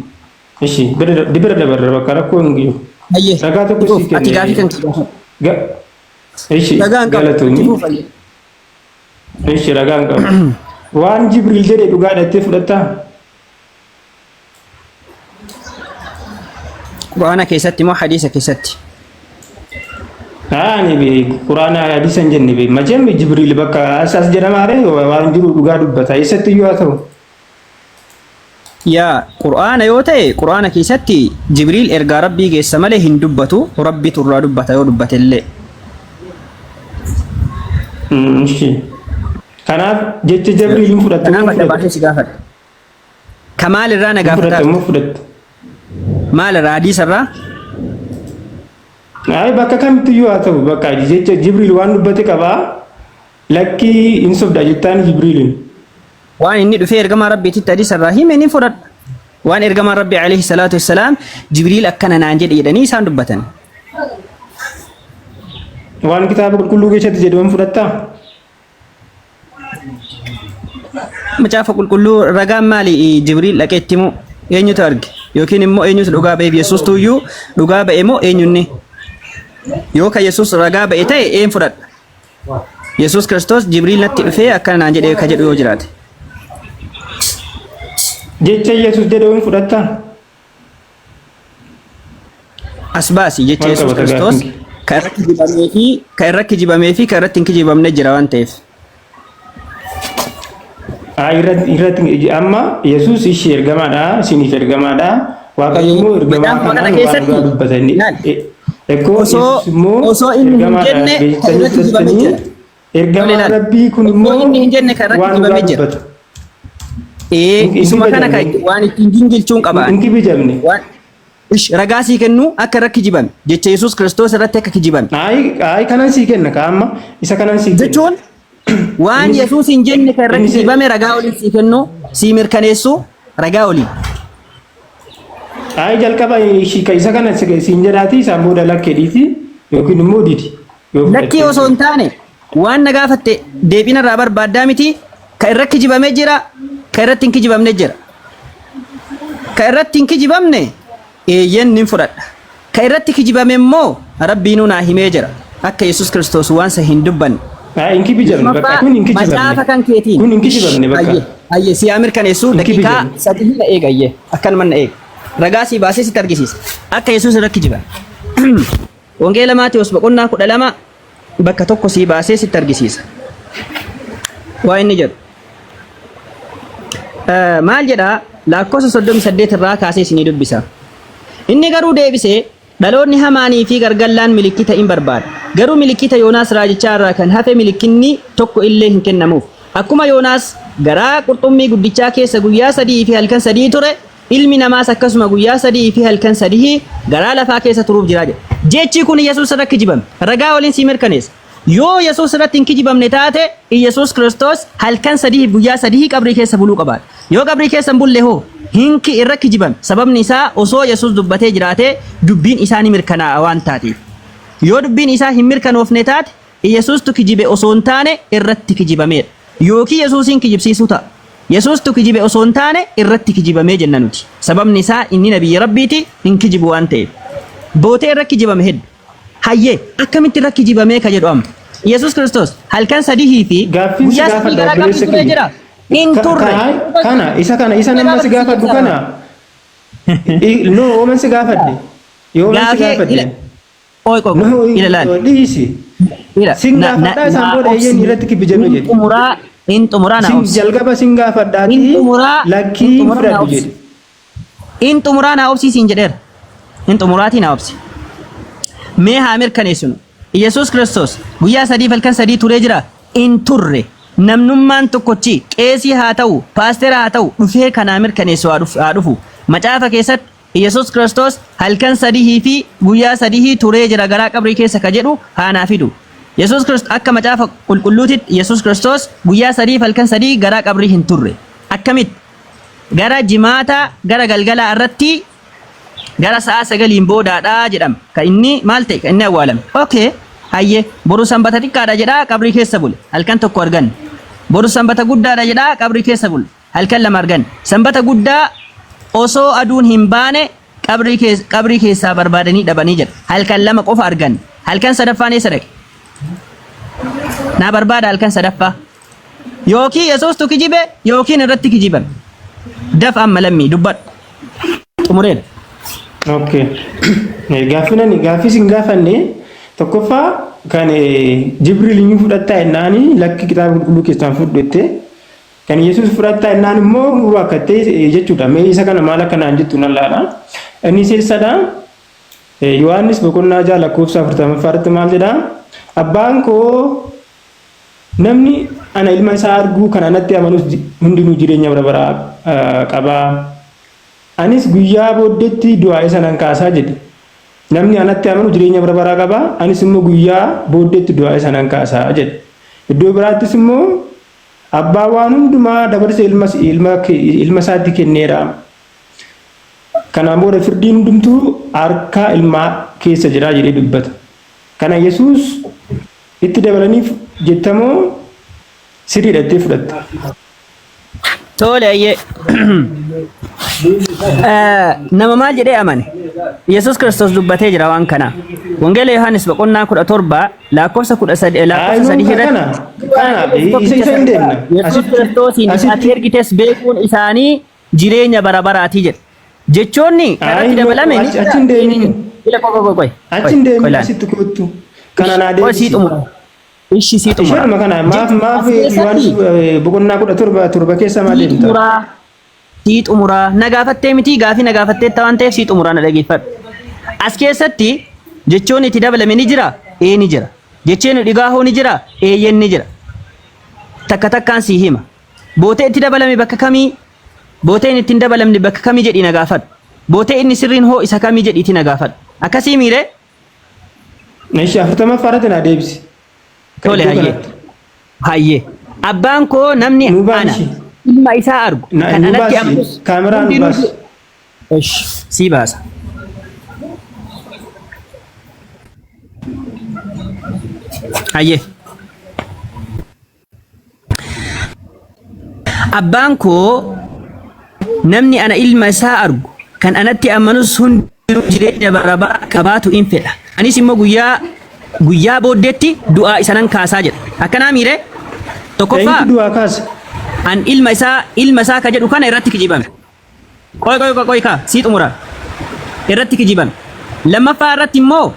Ishi bira bira dabarra bakka rakkoo hin jiru. Hayyee Ragaa tokko sii fuuf ati gaafii kenne. kan kee gaafadhu. Ishi Ragaa hin qabu. Itti galatoomi. fuuf hayyee. Ishi ragaa hin qabu. Waan Jibriil jedhe dhugaadha jettee fudhattaa? Qur'aana keessatti moo hadiisa keessatti? Ani be Quraana hadiisa hin jenne be. Machem Jibriil bakka as as jedhamaa ree waan jiru dhugaa dubbata. Eessatti iyyuu haa ta'u. Yaa Qur'aana yoo ta'e Qur'aana keessatti Jibriil ergaa Rabbii geessa malee hin dubbatu Rabbitu irraa dubbata yoo dubbate illee. Ishi. Kanaaf jecha Jibriil hin fudhattu Kanaaf moo adda fudhattu? baasee si gaafadha. Ka maal irraa na Hin fudhatta gaafataa? moo fudhattu? Maal irraa hadiisa irraa? Ay bakka kamitti iyyuu haa ta'u bakka jecha Jibriil waan dubbate qabaa. Lakkii hin sobda jettaan Jibriiliin. Waan inni dhufee ergamaa Rabbiititti hadiisa irraa hime ni fudhadha. Waan ergamaan Rabbii alayhi salaatu wassalaam Jibriil akkana naan jedhe jedhanii isaan dubbatan. Waan kitaaba qulqulluu keessatti jedhu hin fudhattaa? Macaafa qulqulluu ragaan maali Jibriil dhaqee itti himu eenyutu arge yookiin immoo eenyutu dhugaa ba'eef Yesuustu iyyuu dhugaa ba'e moo eenyunni yoo ka Yesuus ragaa ba'e ta'e een fudhadha Yesuus Kiristoos Jibriil natti dhufee akkana naan jedhee ka jedhu yoo jiraate Jecha Yesuus jedhu hin fudhattaa? As baasi jecha Maal Yesuus qabata Kiristoos gaaffiin kee? ka irratti kijibamee fi ka irra kijibamee fi ka irratti hin kijibamne jira waan ta'eef. Haa irratti irratti amma Yesuus ishee ergamaadha isiniif ergamaadha Waaqayyo immoo ergamaa Macaafuma kana kanaan waan keessatti dhugaa dubbata inni. laal Ekkoo osoo Yesuus immoo osoo inni hin ergamaadha jenne ka jettanii irratti kijibamee fudhattanii jira. Tole ergamaan laal Rabbii kun osoo immoo inni hin jenne ka irratti waan dhugaa kijibamee jira. dubbata. Ee Hin isuma kana ka kijibamne. waan ittiin gingilchuun qaba Hin ani. kijibamne. Waan Ish ragaa sii kennu akka irra kijibame jecha Yesuus Kiristoos irratti akka kijibame. Ayi ayi kanan sii kenna ka amma isa kanan sii kenna. Jechuun waan Inni Yesuus hin jenne kan irra inni si kijibame ragaa waliin sii kennu sii mirkaneessu ragaa waliin. ayi jalqaba ishii ka isa kana siin jedhaati isaan booda lakkeedhiiti yookiin immoo didi yoo Lakkii fudhattee osoo hin taane waan na gaafatte deebiin irraa barbaaddaa miti ka irra kijibame jira ka irratti hin kijibamne jira. Ka irratti hin kijibamne eeyyen nin fudhadha. Ka irratti kijibame immoo Rabbiinuu naa himee jira. Akka Yesuus Kiristoos waan san hin dubbanne. Haa hin kijibamne bakka Lammaffaa kun hin kijibamne. macaafa kan keetiin. Kun hin kijibamne bakka. Ayye ayye si haa mirkaneessu Hin daqiiqaa kijibamne. sadii na eega ayye akkanuma na eega. Ragaa sii baasee sitti argisiisa. Akka Yesuus irra kijibame. Wangeela Maatewos boqonnaa 12 bakka tokko sii baasee sitti argisiisa. Waa inni jedhu. Maal jedha lakkoofsa 38 irraa kaasee isinii dubbisa. Inni garuu deebisee dhaloonni hamaanii fi gargallaan milikkita in barbaada. Garuu milikkita Yoonaas raajichaa irraa kan hafe milikkinni tokko illee hin kennamuuf. Akkuma Yoonaas garaa qurxummii guddichaa keessa guyyaa sadii fi halkan sadii ture, Ilmi namaas akkasuma guyyaa 3 fi halkan 3 garaa lafaa keessa turuuf jira jedhe. Jechi kun Yesuus irra kijibame. Ragaa waliin sii mirkaneessa. Yoo Yesuus irratti hin kijibamne taate Iyyasuus Kiristoos halkan sadihiif guyyaa sadihii qabrii keessa buluu qabaata. Yoo qabrii keessa hin bulle hoo? Hin ki irra kijibame. Sababni isaa osoo Yesuus dubbatee jiraatee dubbiin isaa ni mirkanaa'a waan taateef. Yoo dubbiin isaa hin mirkanoofne taate Iyyasuustu kijibe osoo hin taane irratti kijibameedha. Yookiin Yesuusiin kijibsiisuu ta'a. Yesuustu kijibe osoo hin taane irratti kijibame jenna nuti. Sababni isaa inni nabiyyi Rabbiiti hin kijibu waan ta'eef. Bootee irra kijibame heddu. Hayyee, akkamitti irra kijibamee ka jedhu amma. Yesuus Kiristoos halkan sadihii fi Gaaffiin si guyyaa sadii gaafadha garaa qabrii obboleessa turee kiyya. jira. Hin turre. Kana isa kana isa nama si gaafadhu kana. No, yooman si gaafadhe. Yooman si Gaafii gaafadhe. ila qoy qoy No, qoy ila laal. dhiisi. Ila Sin na na gaafadhaa isaan naa booda eeyyeen obsi. irratti kijibame Hin jedhe. xumuraa hin xumuraa naa Sin obsi. jalqaba sin Hin gaafadhaatii xumuraa hin lakkii hin xumuraa naa fudhadhu obsi. jedhe. In xumuraa naa obsii siin jedheera. In xumuraatii naa obsi. Mee haa mirkaneessinu. Iyyasuus Kiristoos guyyaa sadiif halkan sadii turee jira? In turre. Namnummaan tokkochi qeesii haa ta'u, paastera haa ta'u dhufee kanaa mirkaneessu haa dhufu. Macaafa keessatti Iyyasuus Kiristoos halkan sadihii fi guyyaa sadihii turee jira garaa qabrii keessa ka jedhu haa naa fidu. Yesuus Kiristoos akka macaafa qulqulluutitti Yesuus Kiristoos guyyaa sadiif halkan sadii garaa qabrii hin turre. Akkamitti? Gara Jimaata gara galgalaa irratti gara sa'a sagaliin boodaadha jedhama. Kan inni maal ta'e? Kan inni awwaalame. Okay. Hayyee. Boru sanbata xiqqaadha jedhaa qabrii keessa bule. Halkan tokko arganne. Boru sanbata guddaadha jedhaa qabrii keessa bule. Halkan lama arganne. Sanbata guddaa osoo aduun hin baane qabrii keessa qabrii keessaa barbaadanii dhabanii jedha. Halkan lama qofa arganne. Halkan sadaffaan eessa dhaqe? Naa barbaada halkan sadaffaa. Yookiin Yesuustu kijibe yookiin irratti kijibame. Daf amma lammii dubbadhu. Xumureera. Okay. Gaaffii ani gaaffii sin gaafanne tokkoffaa kan Jibriil iyyuu fudhattaa jennaani lakki kitaaba qulqulluu keessaan fudhu jettee kan Yesuus fudhattaa jennaan immoo waakkattee jechuudha. Mee isa kana maal akka naan jettu nan laala. Inni seessadha. Yohaannis boqonnaa 6 lakkoofsa 40ffaa irratti maal jedhaa? Abbaan koo Namni ana ilma isaa argu kan anatti amanus hundinuu jireenya bara baraa qaba. Anis guyyaa booddeetti du'aa isa nan kaasaa jedhe. Namni anatti amanu jireenya bara baraa qaba, anis immoo guyyaa booddeetti du'aa isa nan kaasaa jedhe. Iddoo biraattis immoo abbaa waan hundumaa dabarse ilma, ilma, ilma isaatti kenneera. Kanaan booda firdiin hundumtuu harka ilmaa keessa jira jedhee dubbata. Kana Yesuus Itti dabalaniif jettamoo sirriidha jettee fudhatta? Tole ayyee. Nama maal jedhee amane? Yesuus Kiristoos dubbatee jira waan kana. Wangeela Yohaannis boqonnaa 17 lakkoofsa 13 lakkoofsa Ayi 3 kana irratti kana isa hin deemna. Yesuus Asitti Kiristoosiin isa ati asitti ergites beekuun isaanii jireenya bara baraati jedhe. Jechoonni kanatti ayi no dabalame ni achi jira. achi hin deemin. Ila qoy qoy qoy. Achi Qoy hin qoy deemin laal. asitti kottu. Kana naa Qoy sii deebisi. xumura. Ishi sii xumura. Isheedhuma kana maaf Jechi maaf as Yohaannis keessatti boqonnaa 17 7 keessa maa sii deemta? xumuraa sii xumuraa na gaafattee miti gaafii na gaafatteetta waan ta'eef sii xumuraa na dhageeffadhu. As keessatti jechoonni itti dabalame ni jira? Ee ni jira. Jecheen dhigaa hoo ni jira? Eeyyen ni jira. Takka takkaan sii hima. Bootee itti dabalame bakka kamii? Booteen itti hin dabalamne bakka kamii jedhii na gaafadhu. Bootee inni sirriin hoo isa kamii jedhiitii na gaafadhu. Akkasii miiree? Ishi 40ffaa irratti naa deebisi. Kan Tole iddoo hayyee. kanatti. Hayyee. Abbaan koo namni Nu ana baasi. ilma isaa argu Na- kan Nu anatti baasi. amanus Kaameraa nu hundinuu baasi. Ish, sii baasa. Hayyee. Abbaan koo namni ana ilma isaa argu kan anatti amanus hundinuu jireenya bara baraa qabaatu in fedha. Anis immoo guyyaa guyyaa booddeetti du'aa isa nan kaasaa jedha. Akkanaa miiree? Tokkoffaa Eenyutu du'aa kaasa? an ilma isaa ka jedhu kana irratti kijibame. Qoy qoy qoy qoy kaa sii xumura. Irratti kijibame. Lammaffaa irratti immoo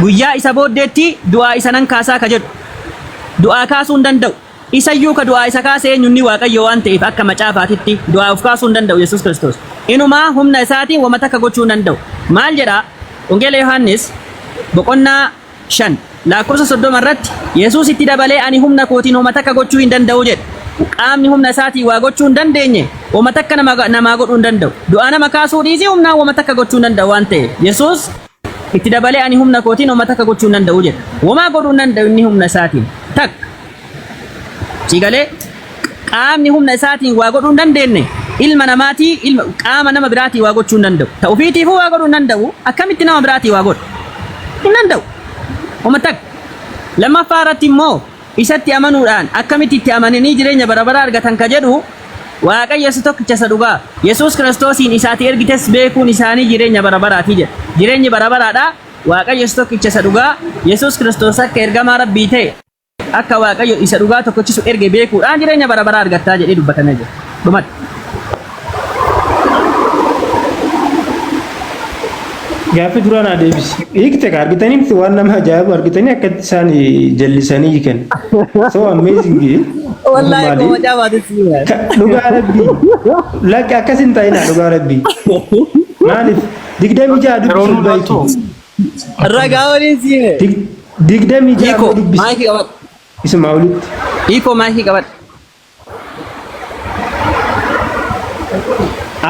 guyyaa isa booddeetti du'aa isa nan kaasaa ka jedhu. Du'aa kaasuu hin danda'u. Isayyuu ka du'aa isa kaase eenyu inni Waaqayyo waan ta'eef akka macaafaatitti du'aa of kaasuu hin danda'u Yesuus Kiristoos. Inumaa humna isaatiin wama takka gochuu hin danda'u. Maal jedha? Wangeela Yohaannis boqonnaa 5 lakkoofsa 30 irratti Yesuus itti dabalee ani humna kootiin homa takka gochuu hin danda'u jedhe. Qaamni humna isaatiin waa gochuu hin dandeenye wama takka nama namaa godhuu hin danda'u. Du'aa nama kaasuu dhiisii humnaan wama takka gochuu hin danda'u waan ta'eef. Yesuus itti dabalee ani humna kootiin wama takka gochuu hin danda'u jedha. Wamaa godhuu hin danda'u inni humna isaatiin. Takka. Sii galee qaamni humna isaatiin waa godhuu hin dandeenye ilma namaatii ilma qaama nama biraatii waa gochuu hin danda'u. Ta ofiitiifuu waa godhuu hin danda'u akkamitti nama biraatii waa godha? Hin danda'u. Wama takka. Lammaffaa irratti immoo isatti amanuudhaan akkamitti itti amananii jireenya bara baraa argatan ka jedhu Waaqayyo isa tokkicha isa dhugaa Yesuus Kiristoosiin isa ati ergites beekuun isaanii jireenya bara baraati jedha. Jireenyi bara baraadha. Waaqayyo isa tokkicha isa dhugaa Yesuus Kiristoos akka ergamaa Rabbii ta'e akka Waaqayyo isa dhugaa tokkochisu erge beekuudhaan jireenya bara baraa argattaa jedhee dubbatamee jira. Dhumatti. Gaaffii duraa naa deebisi. Hiikte ka argitanii miti waan nama ajaa'ibu argitanii akkatti isaan jallisanii hiikan. So amazing. Wallaahi Maali? koo macaa baate si hima. Dhugaa rabbii. Lakki akkas hin ta'inaa dhugaa rabbii. Maaliif? 26 Yeroo dubbisi nu laaltu baay'ee. Ragaa waliin si hime. 26 Hiikoo dubbisi. maayikii qabadhu. Isuma olitti. Hiikoo maayikii qabadhu.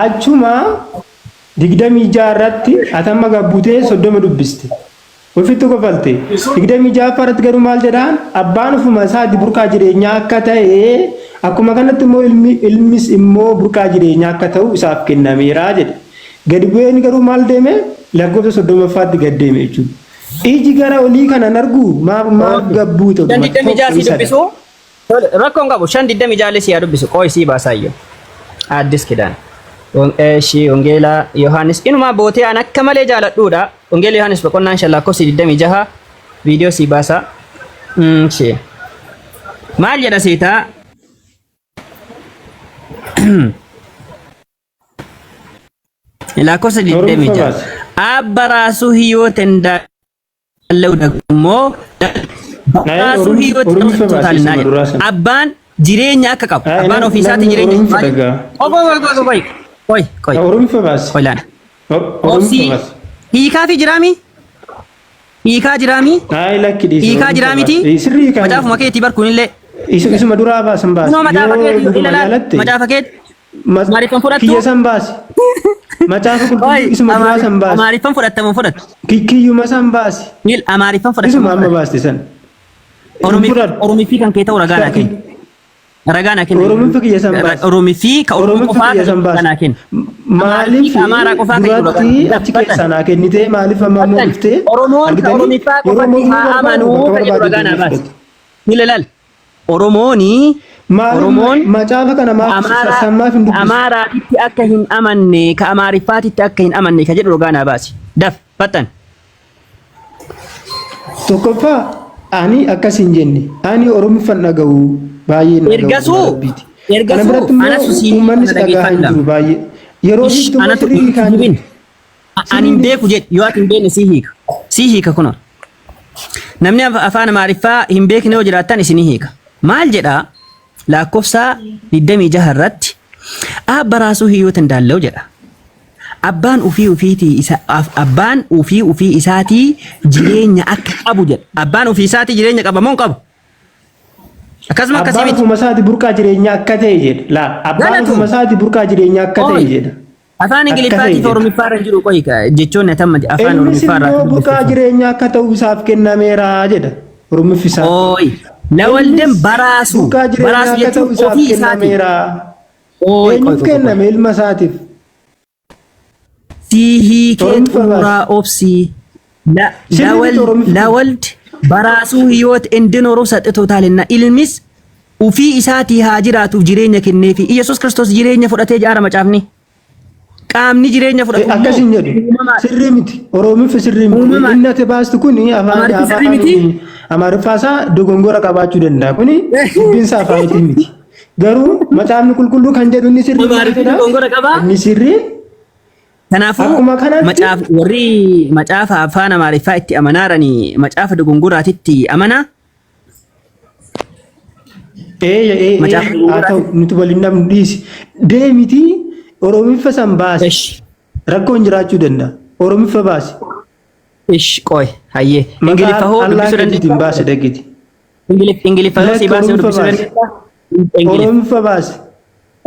Achuma 26 irratti atamma gabbutee 30 dubbiste. Ofitti kofalte. 26ffaa irratti garuu maal jedhaan abbaan ofuma isaati burqaa jireenyaa akka ta'e akkuma kanatti immoo ilmi ilmis immoo burqaa jireenyaa akka ta'u isaaf kennameera jedhe. Gadi bu'een garuu maal deeme lakkoofsa 30ffaatti gad deeme jechuudha. Iji gara olii kanan argu maaf maaf gabbuute Shan digdamii tokko jaha si isadha. dubbisu. Tole, Rakkoon qabu shan digdamii jaha illee si haa dubbisu. Qooyi sii baasaayyuu. Addis Kidaan. Eshi Wangeelaa Yohaannis inumaa bootee an akka malee jaaladhuudha. Wangeela Yohaannis boqonnaan 5 lakkoofsi 26 viidiyoo sii baasaa. Ishee. Maal jedha seetaa? Lakkoofsa Oromiffa 26. baasi. Abba raasuu hiyoot እንዳለው ደግሞ Naayii raasuu hiyoot Oromiffa baasi totalnaa isuma jedha. duraa sana. Abbaan jireenya akka qabu. Ayi, Abbaan ofii isaatii namni jireenya Oromiffa dhagaa. Qoy qoy qoy qoy qoy qoy Oromiffa baasi. qoy laana. Oromiffa Obsii baasi. hiikaa fi jiraami? Hiikaa jiraami? Ayi lakki dhiisi. Hiikaa Oromiffa jiraa miti? baasi. Sirrii hiikaa Macaafuma keetii barkuunillee. Isuma duraa baasan baasi. Kunoo macaafa Yoo keetii dhuguma ilaala. jaalatte Macaafa keetii. Amaariffan fudhattu? kiyya san baasi. Macaafa Qoy qulqulluu isuma duraa san baasi. Amaariffan fudhattamu fudhattu. Kiyyuma san baasi. Niil Amaariffan fudhattamu Isuma amma fudhattu. baaste san. Oromiffi Oromiffi kan kee ta'u ragaa naa kenni. Ragaa naa kenni. Oromiffi kiyya san baasi. Oromiffi ka Oromoo Oromiffi qofaa kiyya ka san ragaa baasi. naa kenni. Maaliif Amaariffii ka Amaaraa qofaa ka jiru ragaa duratti naa achi kenni. keessaa naa kennite maaliif amma immoo Fattan. dhuftee Oromoon ka argitanii Oromiffaa yeroo qofatti mormuu haa barbaadu amanuu bakka ka jedhu barbaadu ragaa naa deemee baasi. fudhatu. Ni ilaal. Oromooni Maaliif Oromoon macaafa kana maaf Amaaraa sammaaf hin dubbisu? Amaaraatitti akka hin amanne ka Amaariffaatitti akka hin amanne ka jedhu ragaa naa baasi. Daf fattan. Tokkoffaa ani akkas hin jenne ani Oromiffan dhaga'u baay'een dhaga'u Ergasuu dhugaa rabbiiti. Kana ergasuu biratti immoo anatu sii uummanni kana si dhagahaa hin dhageeffadha. jiru baay'ee. Yeroo Ish hiiktu immoo anatu sirrii hiikaa hin hibin jirtu. ani hin beeku jedhi yoo ati hin beekne sii hiika. Sii hiika kunoo. Namni afaan Amaariffaa hin beekne yoo jiraattan isinii hiika. Maal jedhaa lakkoofsa 26 irratti Abba raasuu hiyyoota indaalለው jedha. Abbaan ufii ufiitii isa abbaan ufii ufii isaatii jireenya akka qabu jedha. Abbaan ufii isaatii jireenya qaba moo hin qabu? Akkasuma akkasii Abbaan miti. ofuma isaati burqaa jireenyaa akka ta'e jedha. Laa abbaan Galatu. ofuma isaati burqaa jireenyaa akka ta'e Oi. jedha. Afaan Akka ta'e Ingiliffaatii fi jedha. Oromiffaa irra hin jiru qoyi jechoonni atamma afaan Innis Oromiffaa irraa immoo kan burqaa dubbiftu. jireenyaa akka ta'u isaaf kennameera jedha. Oromiffi isaa. Oi. Lawalden Innis baraasu. burqaa jireenyaa Baraasu akka ta'u jechuun isaaf ofii isaatii. kennameera. Oi qoy Eenyuuf qoy qoy. kenname ilma isaatiif? Sii hiikee Oromiffa baasi. xumuraa obsii. Sirrii miti Oromiffi kun. Akkas immoo hin jedhu. uumamaadha. Sirrii miti. Oromiffi sirrii miti. Uumamaan. Inni ati baastu kun afaan Amaariffi sirrii miti? afaan Amaariffaa isaa dogongora qabaachuu danda'a. Kuni dubbinsa afaanitii miti. Garuu macaafni qulqulluu kan jedhu inni sirrii Amaariffi maalidha? dogongora qabaa? Inni sirriin Kanaafuu Akkuma kanatti- macaaf warri macaafa afaan Amaariffaa itti amanaarani macaafa dogongoraatitti amanaa. ee ee Macaafa ee haa ta'u nuti waliin namnu dhiisi. Deemitii Oromiffa san baasi. Ish Rakkoon jiraachuu danda'a. Oromiffa baasi. ish qoy hayyee Ingiliffa Maqaa hoo Allah dubbisuu keetiitiin dandeessaa? baasi dhaqiti. Ingiliffa hoo si Lakki baasee Oromiffa dubbisuu baasi. dandeessaa? Ingiliffa. Oromiffa baasi.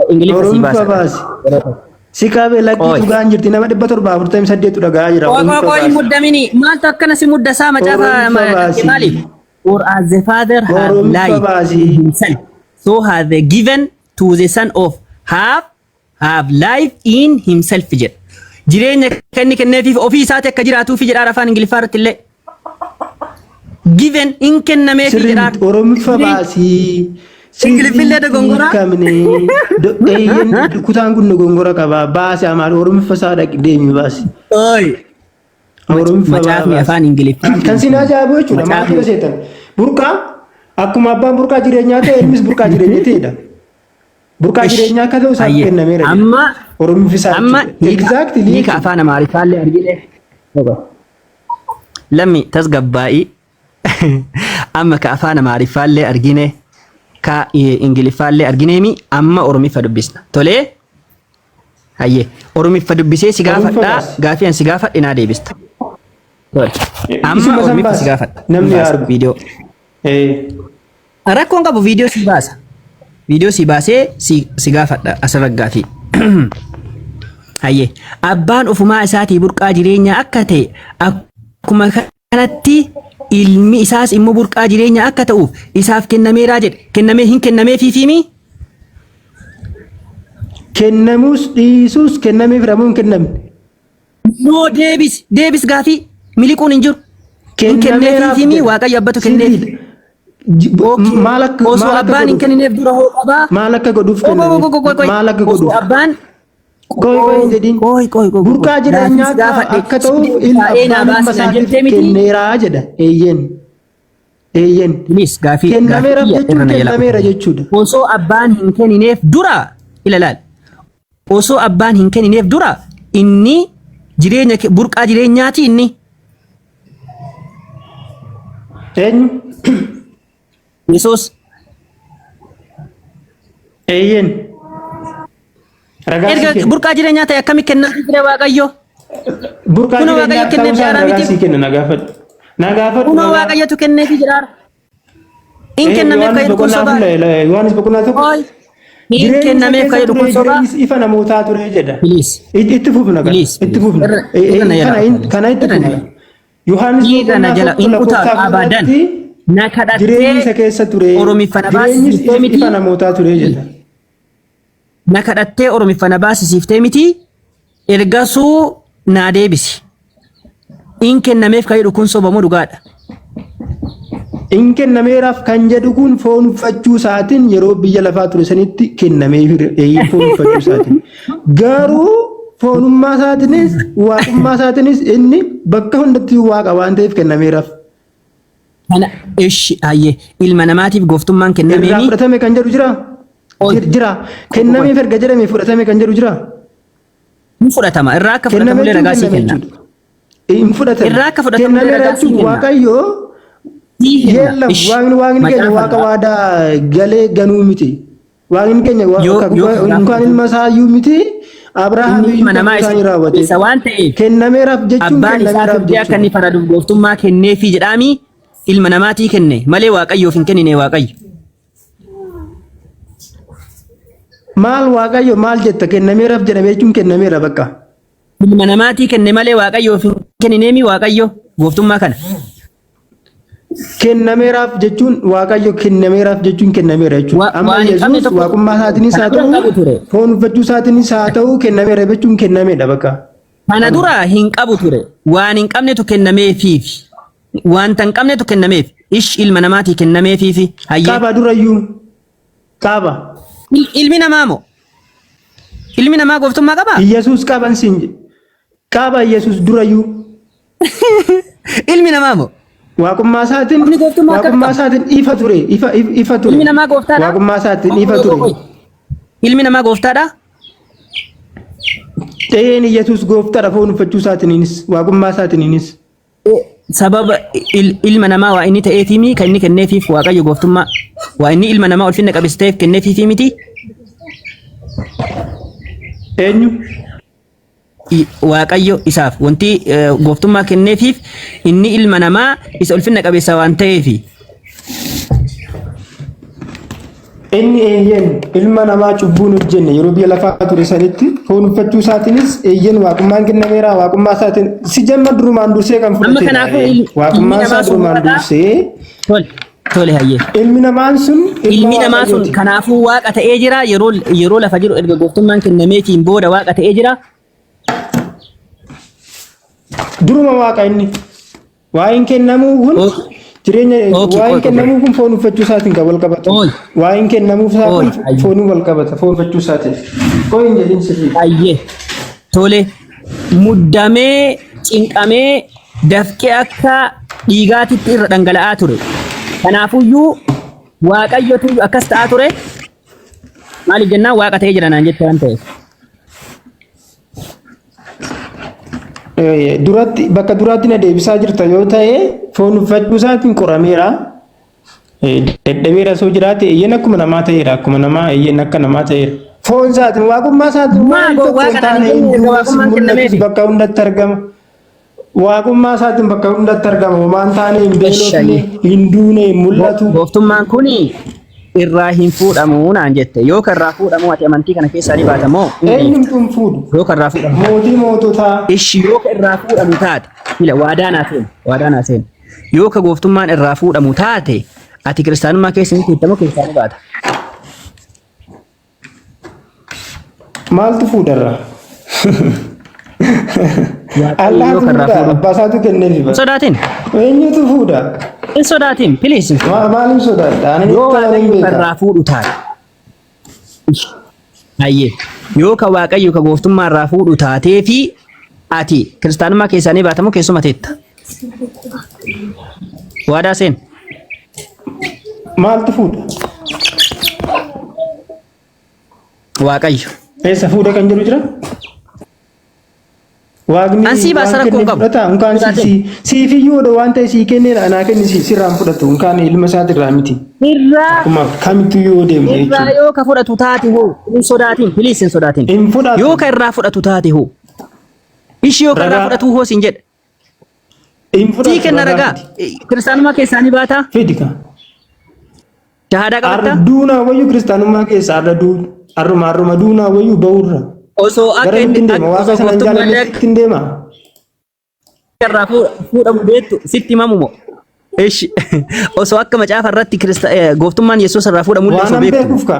Ingiliffa si Oromiffa baasa. baasi. Si qabee lakkii Qoy. dhugaan jirti nama 748 dhaga'aa jira. Qoy qoy Oromiffa qoy hin baasi. muddamini. Maaltu akkana si mudda isaa macaafa Oromiffa baasi. maaliif? Or as the father hath Oromiffa life baasi. in himself, so hath the given to the son of have have life in himself jedha. Jireenya kan inni kenneefiif ofii isaati akka jiraatuufi jedhaa afaan Ingiliffaa irratti illee. Given in kennameefi Sirrii jedhaa. miti. Oromiffa baasii. Ingiliffillee dogongoraa? Hiikamne. Eeyyeen kutaan kun dogongora qaba. Baasi amaal Oromiffa isaa dhaqi deemi baasi. Oy. Oromiffa Macaafni baasi. afaan Ingiliffaa. Kan sin ajaa'ibu jechuudha. Macaafni- Maal seetan? Burqaa akkuma abbaan burqaa jireenyaa ta'e ilmis burqaa jireenyaa ta'edha. Burqaa jireenyaa akka ta'u isaaf Ayyee. kennameera. jedha. Amma Oromiffi isaa amma jechuudha. Exactly hiika jechuudha. afaan Amaariffaallee argine. Lammi tasgabbaa'ii amma ka afaan Amaariffaallee argine ka Ingiliffaallee argineemi amma Oromiffa dubbisna. Tolee? Hayyee. Oromiffa dubbisee si Oromiffa gaafadhaa baasi. gaafii an si gaafadhe naa deebista. Tole. Amma Isuma san Oromiffa si baasi. gaafadha. Namni Baasa argu. viidiyoo. Eh. Rakkoon qabu viidiyoo si baasa. Viidiyoo si baasee si gaafadha asirra gaafii. Hayyee. Abbaan ofumaa isaatii burqaa jireenyaa akka ta'e akkuma kanatti ilmi isaas immoo burqaa jireenyaa akka ta'uuf isaaf kennameeraa jedhe. Kennamee hin kennameefiifiimi? Kennamuus dhiisuus kennameef ramuu hin kennamne. Noo deebis deebis gaafii miliquun hin jiru. Hin Kennameeraaf kenneefiifiimi jedha. Waaqayyo abbatu kenneef. Sirriidha. Maal akka Osoo maal akka abbaan hin godhuuf kennineef dura hoo qabaa? maal akka godhuuf Qoy qoy kennameef qoy qoy qoy. maal akka Osoo godhuuf abbaan qoy qoy hin jedhin qoy qoy qoy burqaa jireenyaa Gaafis gaafadhe. akka ta'uuf ilma Taa'ee naa abbaan ilma baasi naan isaatiif jettee miti. kenneeraa jedha eeyyeen eeyyeen Please gaafii kennameeraaf gaafii jechuun irra na jala. kennameera jechuudha. Osoo abbaan hin kennineef dura ila laal. Osoo abbaan hin kennineef dura inni jireenya burqaa jireenyaati inni. Eenyu? Yesuus Eeyyeen. Ragaa sii erga kenna. burqaa jireenyaa ta'e akkami kennaa ture Waaqayyo? Burqaa Kunoo jireenyaa Waaqayyo ta'uu kenneef isaa jaaraa ragaa miti. sii kenna na gaafadhu. Na gaafadhu Kunoo ragaa. Waaqayyotu kenneefi jedhaara. In kennameef Yohaannis kan jedhu kun boqonnaa sobaa. afur Yohaannis boqonnaa tokko. Oi. In Jireenyi isa kennameef keessa kan jedhu ture kun sobaa. jireenyis ifa namootaa ture jedha. Please. Itti fufna kana. Please. Itti fufna. Irra irra na jala. Kana itti Irra na fufna. jala. Yohaannis Irra na boqonnaa jala. tokko In lakkoofsa utaalu afur abadan. irratti Na jireenyi isa kadhattee keessa ture Oromiffa na jireenyis baasisiiftee miti. ifa namootaa ture jedha. Na kadhattee Oromiffa na baasisiiftee miti. Ergasuu naa deebisi. In kennameef kan jedhu kun soba moo dhugaadha? In kennameeraaf kan jedhu kun foon uffachuu isaatiin yeroo biyya lafaa ture sanitti kennameef foon uffachuu isaatiin. Garuu foonummaa isaatiinis waaqummaa isaatiinis inni bakka hundatti waaqa waan ta'eef kennameeraaf. Kana ishi hayyee ilma namaatiif gooftummaan Irraa kennameemi. fudhatame kan jedhu jira? Ol. Jira. Kennameef erga jedhame fudhatame kan jedhu jira? Ni fudhatama. Irraa akka Kenname fudhatamullee jechuun ragaa sii kenname kenna. jechuudha. Hin fudhatame. Irraa akka fudhatamullee Kennameera ragaa sii jechuun kenna. Waaqayyo Sii kenna. yeellam Ishi waaqni waaqni keenya macaafa waaqa irraa. waadaa galee ganuu miti. Waaqni keenya Yoo yoo irraa inkaan ilma isaa iyyuu miti Abrahaam Inni iyyuu ilma namaa kakuu isaanii raawwate. isa waan ta'eef Kennameeraaf jechuun abbaan isaa kennameeraaf firdee akka inni jechuudha. faraduuf gooftummaa kenneefii jedhaami ilma namaatii kenne malee Waaqayyoof hin kennine Waaqayyo. Maal Waaqayyo maal jetta kennameeraaf jedhame jechuun kennameera bakka. Ilma namaatii kenne malee Waaqayyoof hin kennineemi Waaqayyo gooftummaa kana. Kennameeraaf jechuun Waaqayyo kennameeraaf jechuun kennameera jechuudha. Amma Waan hin qabne Yesuus tokko waaqummaa isaatiinis kana haa dura hin ta'u qabu ture. foon uffachuu isaatiinis haa ta'u kennameera jechuun kennameedha bakka. Kana dura hin qabu ture. Waan hin qabnetu kennameefiif. Wanta hin qabnetu kennameef. Ish ilma namaatii kennameefiifi. Hayyee. Qaba durayyuu qaba. Ilmi namaa moo? Ilmi namaa gooftummaa qabaa? Yesuus qaban siin jedhe. Qaba Yesuus durayyuu. Ilmi namaa moo? Waaqummaa isaatiin Inni gooftummaa akkam waaqummaa qaba? isaatiin ifa ture ifa ifa ture. Ilmi namaa gooftaadha? Waaqummaa isaatiin ifa ture. Ilmi namaa gooftaadha? Ta'een Yesuus gooftaadha foon uffachuu isaatiinis waaqummaa isaatiinis. Sababa ilma namaa waa inni ta'eefiimi kan inni kenneefiif Waaqayyo gooftummaa waa inni ilma namaa ulfinna qabeessa ta'eef kenneefiifi miti. Eenyu? Waaqayyo isaaf wanti gooftummaa kenneefiif inni ilma namaa isa ulfinna qabeessa waan ta'eefi. Inni eeyyeen ilma namaa cubbuun hojjenne yeroo biyya lafaa ture sanitti foon uffachuu isaatiinis eeyyeen waaqummaan kennameera waaqummaa isaatiin si jamma durumaan dursee kan Amma fudhatedha. kanaafuu ilmi Waaqummaan isaa namaa sun durumaan waaqa. dursee Tole tole hayyee. ilmi namaan sun ilma Ilmi namaa sun waaqayyooti. kanaafuu waaqa ta'ee jira yeroo yeroo lafa jiru erga gooftummaan kennameetiin booda waaqa ta'ee jira. Duruma waaqa inni. Waa'een kennamuu kun jireenya waa'een kennamuu kun foon uffachuu isaatiin kan wal qabatu. Waa'een kennamuu isaa kun fooniin wal qabata foon uffachuu isaatiin. Qoy hin jedhin sirrii. Ayyee. Tole. Muddamee cinqamee dafqee akka dhiigaatitti irra dhangala'aa ture. Kanaafuyyuu Waaqayyotu akkas ta'aa ture. Maaliif jennaan waaqa ta'ee jira naan jette waan ta'eef. Duratti bakka duraatti na deebisaa jirta yoo ta'e foon uffachuu isaatiin qorameera. Dadhabeera osoo jiraate eeyyeen akkuma namaa ta'eera akkuma namaa eeyyeen akka namaa ta'eera. Foon isaatiin waaqummaa isaatiin Maa waan tokko waaqadhaan hin taane hin hin jenne du'us hin waaqummaan mul'atus kennameefi. bakka hundatti argama. Waaqummaa isaatiin bakka hundatti argama. Homaan taane hin beelofne, hin duune, hin mul'atu. Gooftummaan kun irraa hin fuudhamu naan jette. Yoo kan irraa fuudhamu ati amantii kana keessaa ni baata moo hin dhiifta? Eenyumtu hin fuudhu. Yoo kan irraa fuudhamu. Mootii moototaa. Ishi yoo kan irraa fuudhamu taate. Ila waadaa naa seeni. Waadaa naa seeni. Yoo ka gooftummaan irraa fuudhamu taate ati kiristaanummaa keessa ni teetta moo keessaa ni baata? Maaltu fuudharra? Waaqayyo Allaatu karraa fuudha. fuudhu. Abbaa isaatu kenneefi Hin bara. sodaatin. Eenyutu fuudha? Hin sodaatin. Please. Maaliin sodaadha? Ani Yoo itti amanin Waaqayyo beeka. karraa fuudhu taate. Hayyee. Yoo ka Waaqayyo ka gooftummaa irraa fuudhu taatee fi ati kiristaanummaa keessaa ni baatamu keessuma teetta. Waadaa seen. Maaltu fuudha? Waaqayyo. Eessa fuudha kan jedhu jira? Waaqni An sii baasa waan rakkoo hin kenne qabu. fudhata. Unkaan si si siifiyyuu odoo waan ta'e sii kenneen anaa kenni si sirraan fudhatu. Unkaan ilma isaatirraa miti. Irraa Akkuma kamittiyyuu yoo deemne irraa jechuudha. yoo ka fudhatu taate hoo hin sodaatin please hin sodaatin. Hin fudhatu. Yoo ka irraa fudhatu taate hoo ishii yoo ka irraa Ragaa. fudhatu hoo siin jedha. Hin Sii fudhatu kenna ragaa ragaa. fidi. Kiristaanummaa keessaa ni baataa? Fidi ka. Shahaadaa qabattaa? Arduunaa wayyuu kiristaanummaa keessa arra duu arruma arruma duunaa wayyuu ba'uurra. Osoo akka Gara inni ittiin deema waaqa osoo sana hin gooftummaan jaalannetti akka ittiin deema. irraa fuudhamu beektu sitti himamu moo? Ishi osoo akka macaafa irratti gooftummaan Yesuus irraa fuudhamu illee Waan osoo an beektu. beekuuf ka.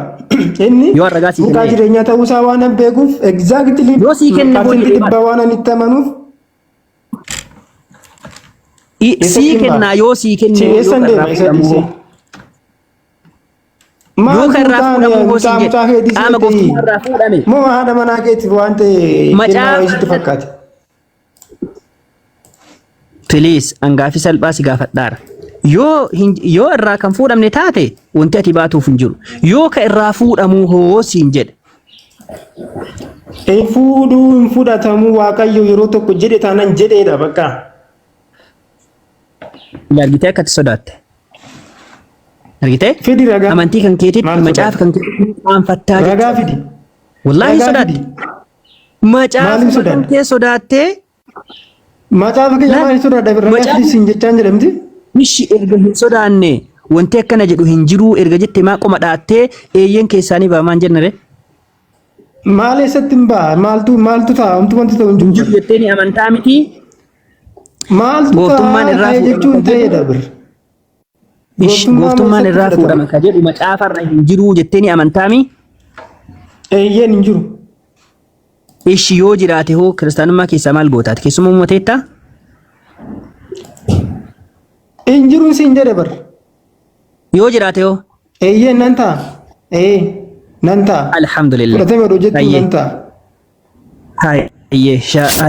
Inni Yoo ragaa sii burqaa kenne. jireenyaa ta'uusaa waan an beekuuf exactly Yoo sii kenne hoo parsentii jedhee dhibbaa waan an itti amanuuf Sii Eessatti kennaa hin yoo sii kenne Si yoo eessan ka deema irraa isa fuudhamu dhiisee. hoo? Yoo Maal ka irraa fuutaan fuudhamu hoo mucaa siin jedhe mucaa keetii qaama seetii gooftummaa irraa fuudhame. moo haadha manaa keetiif waan ta'e kennaa Macaafa wayii sitti fakkaate. Please an gaafii salphaa si gaafadhaara. Yoo hin yoo irraa kan fuudhamne taate wanti ati baatuuf hin jiru. Yoo ka irraa fuudhamuu hoo siin jedhe. Hin fuudhuu hin fudhatamuu Waaqayyo yeroo tokko jedhe taanaan jedheedha bakka. Argitee akka ati sodaatte. Argitee? Fidi ragaa. Amantii kan keetitti Maal macaafa kan keetitti qaanfattaa Ragaa jechuudha. fidi. Wallaahi Ragaa sodaatte. fidi. Macaafa Maaliif kan sodaadha? kee sodaattee Macaafa kiyya Laal, maaliif sodaadha? Ragaa macaafa- fidi siin jechaan jedhamti. Ishi erga hin sodaanne wanti akkana jedhu hin jiruu erga jette maa qoma dhaattee eeyyeen keessaanii baamaan jennare. Maal eessatti hin ba'a? Maaltu maaltu ta'a? Homtuu wanti ta'u hin Hin jiru. jiru jettee ni amantaa miti. Maaltu Gooftummaan ta'a? irraa Ta'e fuudhama jechuun kan jedhu. ta'eedha bir. Ish Gooftummaan gooftummaan eessatti irraa fudhatama? fuudhama kan jedhu macaafarra hin jiruu jettee ni amantaami. Eeyyeen hin jiru. Ish yoo jiraate hoo kiristaanummaa keessaa maal gootaati? Keessuma uummateettaa? Hin jiru siin jedhe bar. Yoo jiraate hoo? Eeyyeen nan ta'a. Ee nan ta'a. Alhamdulillah. Fudhatame oduu jettu Hayyee. nan ta'a. Hayyee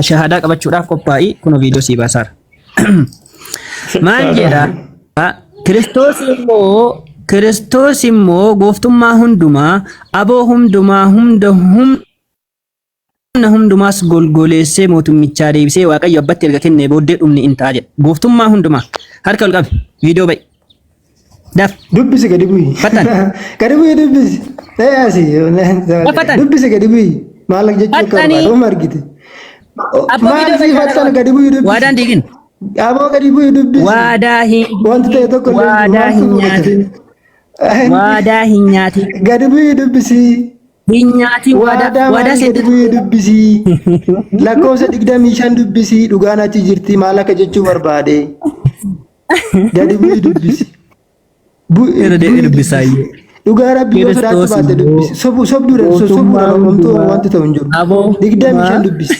shahadaa qabachuudhaaf qophaa'i kunoo viidiyoo sii baasaara. Maal jedha? Kiristoos immoo Kiristoos immoo gooftummaa hundumaa aboo hundumaa hunda humna hundumaas golgoleessee mootummichaa deebisee Waaqayyo abbatti erga kennee booddee dhumni in ta'a jedha. Gooftummaa hundumaa harka ol qabi viidiyoo ba'i. Daf. Dubbisi gadi bu'i. Fattan. Gadi bu'i dubbisi. Ee asi. Fattan. Dubbisi gadi bu'i. Maal jechuu akka Fattanii. barbaadu oma argite. Abbaa Maal viidiyoo si ba'i fattana gadi bu'i dubbisi. Waadaan diigin. Aboo gadi bu'i dubbisi. Waadaa hin Wanti ta'e tokko illee hin jiru. waadaa Maaltu hin fudhate? nyaatin. Waadaa hin nyaatin. Gadi bu'ii dubbisii. Hin nyaatin waadaa Waadaa waadaa maal gadi seente. bu'ii dubbisii. Lakkoofsa 25 dubbisii dhugaan achi jirti maal akka jechuu barbaade. Gadi bu'ii dubbisi. Irra deebi'ee Bu'ii dubbisaa dubbisi. iyyuu. Dhugaa rabbii yoo sodaachuu Kiristoos baatte immoo dubbisi. Sobduudha mootummaa sobduudha homtuu hundumaa wanti ta'u hin jiru. aboo 25 hundumaa dubbisi.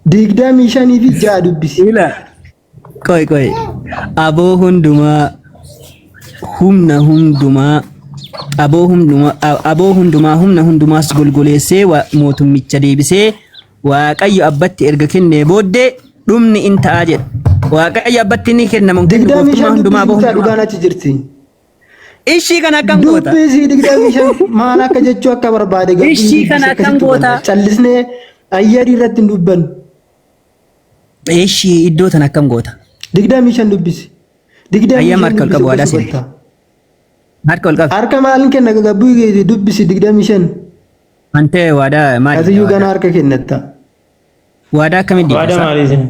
25 fi 6 dubbisi. ila qoy qoy aboo hundumaa humna hundumaa aboo hundumaa aboo hundumaa humna hundumaas golgoleessee mootummicha deebisee Waaqayyo abbatti erga kennee booddee dhumni in ta'a jedha. Waaqayyo abbatti ni kenna moo hin kennu digdamii gooftummaa shan hundumaa dubbisi aboo bitaa hundumaa. dhugaan achi jirti. Ishii kana akkam goota? Dubbisi 25 maal akka jechuu akka barbaade gabbii Ishii dubbisi kana akkam akkasitti goota? hubanna. Callisnee ayyarii irratti hin dubbannu. Ishii iddoo tana akkam goota? 25 dubbisi. Digdamii Ayyama shan harka ol dubbisi qabu waadaa akkas seene. hubatta. Harka ol qabi. Harka maaliin kenna gabbii dubbisi 25. Antee waadaa maali? Atiyyuu Waadaa gana harka kennatta. waadaa akkamitti Waadaa diigasa? maalii isin?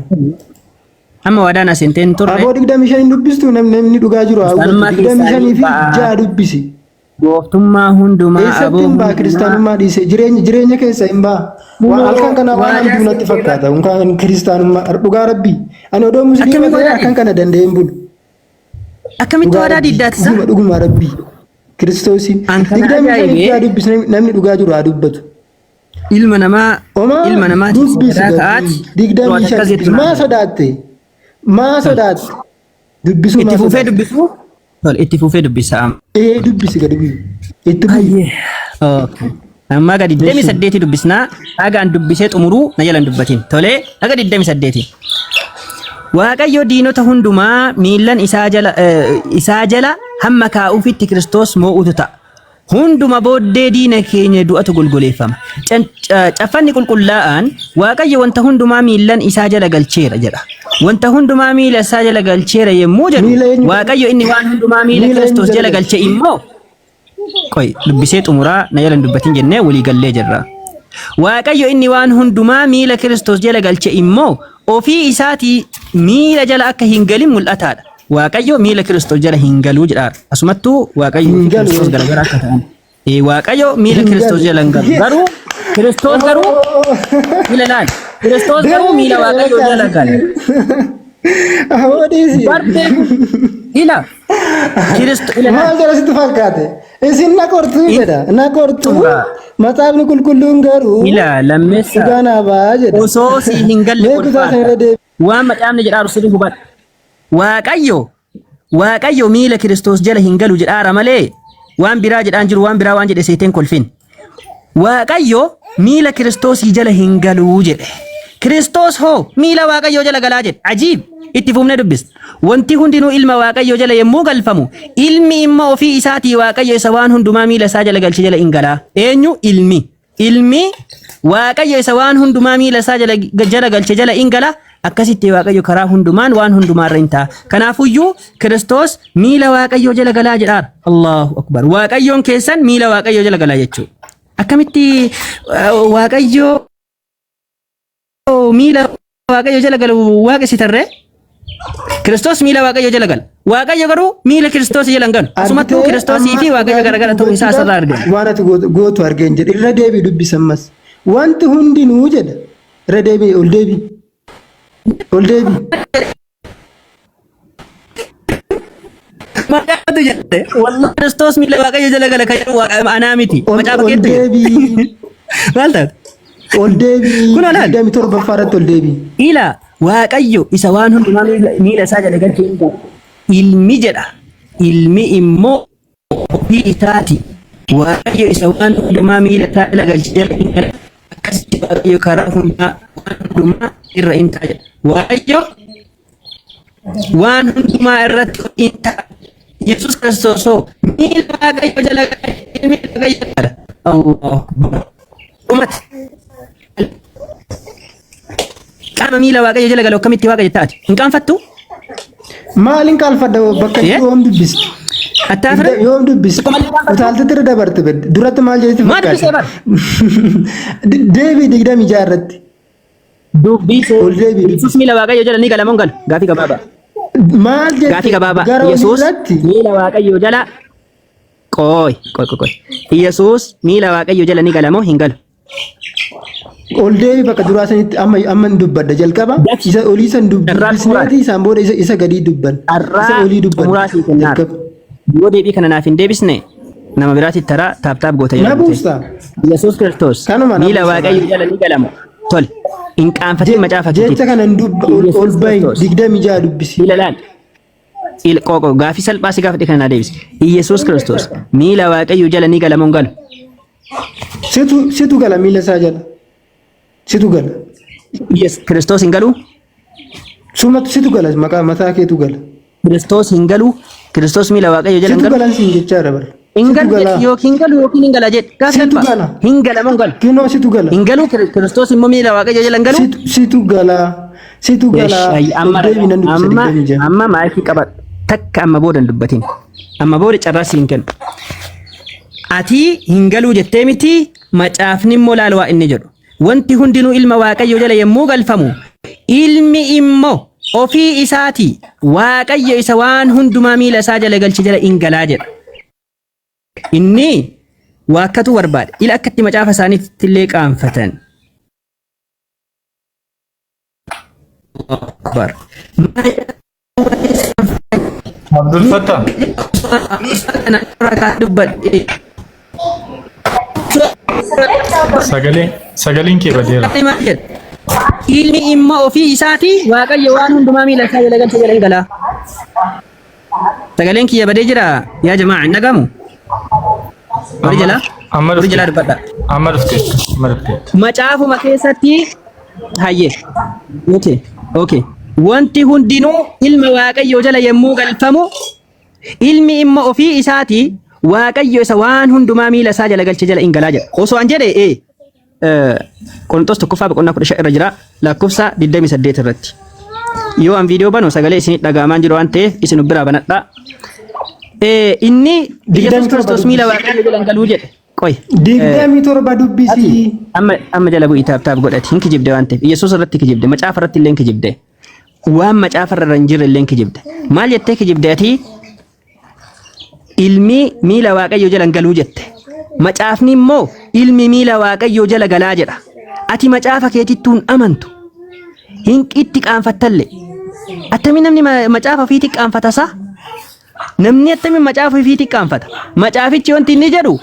Amma waadaan as hin teen turre Aboo 25 hin dubbistu namni dhugaa jiru haa hubatu. kiristaanummaa Digdamii shanii keessanii fi ba'aa ja'a dubbisi. gooftummaa hundumaa Eessatti aboo hin ba'a hundumaa kiristaanummaa dhiise jireenya keessa hin ba'a. Waan halkan kana waan waadaa hamtuu natti seenteerra fakkaata. Unkaan kiristaanummaa dhugaa rabbii. Ani odoo musliima akkamitti ta'e waadaa halkan diidda? kana danda'ee hin bulu. Akkamitti Dhugaa waadaa rabbii diiddaatisa? dhuguma dhuguma rabbii. Kiristoosiin An kana 25 fi ajaa'ibee ja'a dubbisi namni dhugaa jiru haa dubbatu. ilma namaa Omaa ilma namaatiif dubbisi sagadaa gabbii ta'aati yeroo digdamii ati shan akkas jettu dubbisi. na Maa ajaa'iba. sodaatte? Maa sodaatte? Dubbisuu Itti maa fufee sodaatte? dubbisuu? Tole itti fufee dubbisa amma. Ee dubbisi gadi bu'i. Itti bu'i. Ayyee. Okay. Amma gadi Eshi. 28 dubbisnaa. Haga an dubbisee xumuruu na jala hin dubbatin. Tolee haga 28. Waaqayyo diinota hundumaa miillan isaa jala isaa jala hamma kaa'uufitti Kiristoos moo'utu ta'a. Hunduma booddee diina keenya du'atu golgoleeffama. Caffanni qulqullaa'aan Waaqayyo wanta hundumaa miillan isaa jala galcheera jedha. Wanta hundumaa miila isaa jala galcheera yommuu jedhu Miila eenyu jala? Waaqayyo inni waan hundumaa miila Miila eenyu Kiristoos jala jala galche? galche immoo qoy dubbisee xumuraa na jala hin dubbatin jennee walii gallee jirra. Waaqayyo inni waan hundumaa miila Kiristoos jala galche immoo ofii isaatii miila jala akka hin galin mul'ataadha. Waaqayyo miila Kiristoos jala hin galuu jedhaara. Asumattuu Waaqayyoo Hin fi galu Kiristoos garagara akka ta'an. Waaqayyo miila Hin Kiristoos galu. jala hin galu. Garuu Kiristoos garuu miila laal. Kiristoos garuu miila Waaqayyoo jala gala. Aboo dhiisi. Barbee kun ila Kiristoos ila laal. Maal jala sitti fakkaate? Isin na qortuu jedha. Na qortuu Xumuraa. Macaafni qulqulluun garuu Ila lammeessa dhugaa naa ba'a jedha. osoo si hin galle Mee kutaa sana irra ulfaata. deebi. Waan macaafni jedhaaru sirrii hubadhu. Waaqayyo miila Kiristoos jala hin galu jedhaara malee waan biraa jedhaan jiru waan biraa waan jedhe seeteen kolfin. Waaqayyo miila Kiristoosii jala hin galuu jedhe. Kiristoos hoo miila Waaqayyoo jala galaa jedhe. Ajiib! Itti fufnee dubbis. Wanti hundinuu ilma Waaqayyoo jala yommuu galfamu, ilmi immoo ofii isaatii Waaqayyo isa waan hundumaa miila isaa jala galche jala in galaa. Eenyu? Ilmi. Ilmi Waaqayyo isa waan hundumaa miila isaa jala, jala galche jala in gala. Akkasitti Waaqayyo karaa hundumaan waan hundumaa irra in ta'a. Kanaafuyyuu Kiristoos miila Waaqayyoo jala galaa jedhaara. Allahu Akbar. Waaqayyoon keessan miila Waaqayyoo jala galaa jechuudha. Akkamitti Waaqayyo miila Waaqayyo jala galu waaqessitarree? Kiristoos miila Waaqayyo jala gala. Waaqayyo garuu miila Kiristoos jala hin galu. Asumattuu Argitee Kiristoosii amma fi Waaqayyo dhugaa garagara ta'uu isaa asirraa dubbachuudhaaf argina. waan ati gootu argeen jedhe irra deebii dubbisi ammas. Wanti hundinuu jedha irra deebii ol deebii ol deebii. Macaafatu jedhe. Wallahi Kiristoos miila Waaqayyo jala gala kan jedhu anaa miti. Ol Macaafa ol keetu jedhe. deebii Maal taate? ol deebii Kun olaal. 27ffaa irratti ol deebii. Ila Waaqayyo isa waan hundumaa miila isaa jala galche hin qabu. Ilmi jedha. Ilmi immoo ofii isaati. Waaqayyo isa waan hundumaa miila isaa jala galche jala hin gala. Akkasitti Waaqayyo karaa hundumaa waan hundumaa irra hin ta'a jedha. Waaqayyo waan hundumaa irratti in ta'a. Yesuus Kiristoos hoo miila Waaqayyo jala gala, ilmi Waaqayyo jala. Allahu Akbar. Dhumate. Qaama miila Waaqayyo jala galu akkamitti Waaqa jetta ati? Hin qaanfattu? Maaliin qaalfadha bakka Eh? yoom dubbiste? Attaafire? Yoom dubbiste? Tokko malee qaanfattu? Utaaltetti irra dabarte bedde. Duratti maal jedhetti Maa dubbisee fakkaate? Deebii 26 irratti. Dubbisee. Ol deebii Yesuus dubbisi. miila Waaqayyo jala ni gala moo hin galu? Gaafii gabaabaa. Maal jette Gaafii gabaabaa. gara olii Yesuus irratti miila Waaqayyoo jala qooy qoy qoy qoy. Yesuus miila Waaqayyoo jala ni gala moo hin galu? Ol deebi bakka duraa sanitti amma amma hin dubbadha jalqaba Dafii. isa olii san Carraa dubbisneeti xumuraati. isaan booda isa isa gadii dubban isa Carraa olii dubban xumuraa sii kennaara. jalqaba. Yoo deebii kana naaf hin deebisne nama biraatti taraa taap taap goota Na yeroo dhufte. buusta. Yesuus Kiristoos Kanuma na miila buusta Waaqayyoo maali? jala ni galamu. Tole. Hin qaanfatin macaafa Jecha keetitti. kana hin dubba ol ol Yesuus bahi Kiristoos 26 dubbisi. miila laal. Qoqo gaafii salphaa si gaafadhe kana naa deebisi. Yesuus Kiristoos miila Waaqayyoo jala ni galamu hin galu. Situ situ gala miila isaa jala. Situ gala. Yesuus Kiristoos hin galu. Sumatu situ gala maqaa mataa keetu gala. Kiristoos hin galu. Kiristoos miila Waaqayyoo jala hin Situ galu. galan siin jechaadha bara. Hin Situ galu jedhe gala. yookiin galu yookiin hin gala jedhe. Gaafii Situ salphaa. gala. Hin gala moo hin galu? Kinoo situ gala. Hin galu Kiristoos immoo miila Waaqayyoo jala hin galu. Situ situ gala. Situ gala. Esh, amma Ol deebi nan dubbisa amma 26. amma maayikii qabadhu. Takka amma booda hin dubbatin. Amma booda carraa siin kennu. Ati hin galuu jettee miti macaafni immoo laal waa inni jedhu. Wanti hundinuu ilma Waaqayyoo jala yommuu galfamu ilmi immoo ofii isaatii Waaqayyo isa waan hundumaa miila isaa jala galche jala in galaa jedha. Inni waakkatu barbaade. Ila akkatti macaafa isaaniitti illee qaanfatan. Akbar. Abdul Fattah. Dubbadhe. Sagaleen sagaleen kee badeera. Maal jedha? Ilmi immoo ofii isaatii Waaqayyo waan hundumaa miila isaa jala galche jala hin galaa. Sagaleen kiyya badee jira yaa jamaa hin dhagamu. Warri Amma jalaa amma warri jalaa dhufteetta. dubbadha. Amma dhufteetta. Amma dhufteetta. Macaafuma keessatti hayyee. Okay. Okay. Wanti hundinuu ilma Waaqayyoo jala yommuu galfamu ilmi immoo ofii isaatii Waaqayyo isa waan hundumaa miila isaa jala galche jala in galaa jedha. Osoo an jedhe ee Qorontos tokkoffaa boqonnaa 15 irra jira lakkoofsa 28 irratti. Yoo an viidiyoo banu sagalee isin dhaga'amaan jiru waan ta'eef isin of biraa banadhaa. Inni Yesuus 27 Kiristoos miila dubbisi. Waaqayyoo jala hin galuu jedhe. Qoy. 27 dubbisi. Amma amma jala bu'ii taap taap godhati hin kijibde waan ta'eef Yesuus irratti kijibde macaafa irratti illee hin kijibde waan macaafa irra hin jirre illee hin kijibde maal jettee kijibde ati Ilmi miila Waaqayyoo jala hin galuu jette. Macaafni immoo ilmi miila Waaqayyoo jala galaa jedha. Ati macaafa keetittuu hin amantu. Hin itti qaanfattalle. Attamiin namni macaafa ofiitti qaanfata saa? Namni attamiin macaafa ofiitti qaanfata? Macaafichi wanti inni jedhu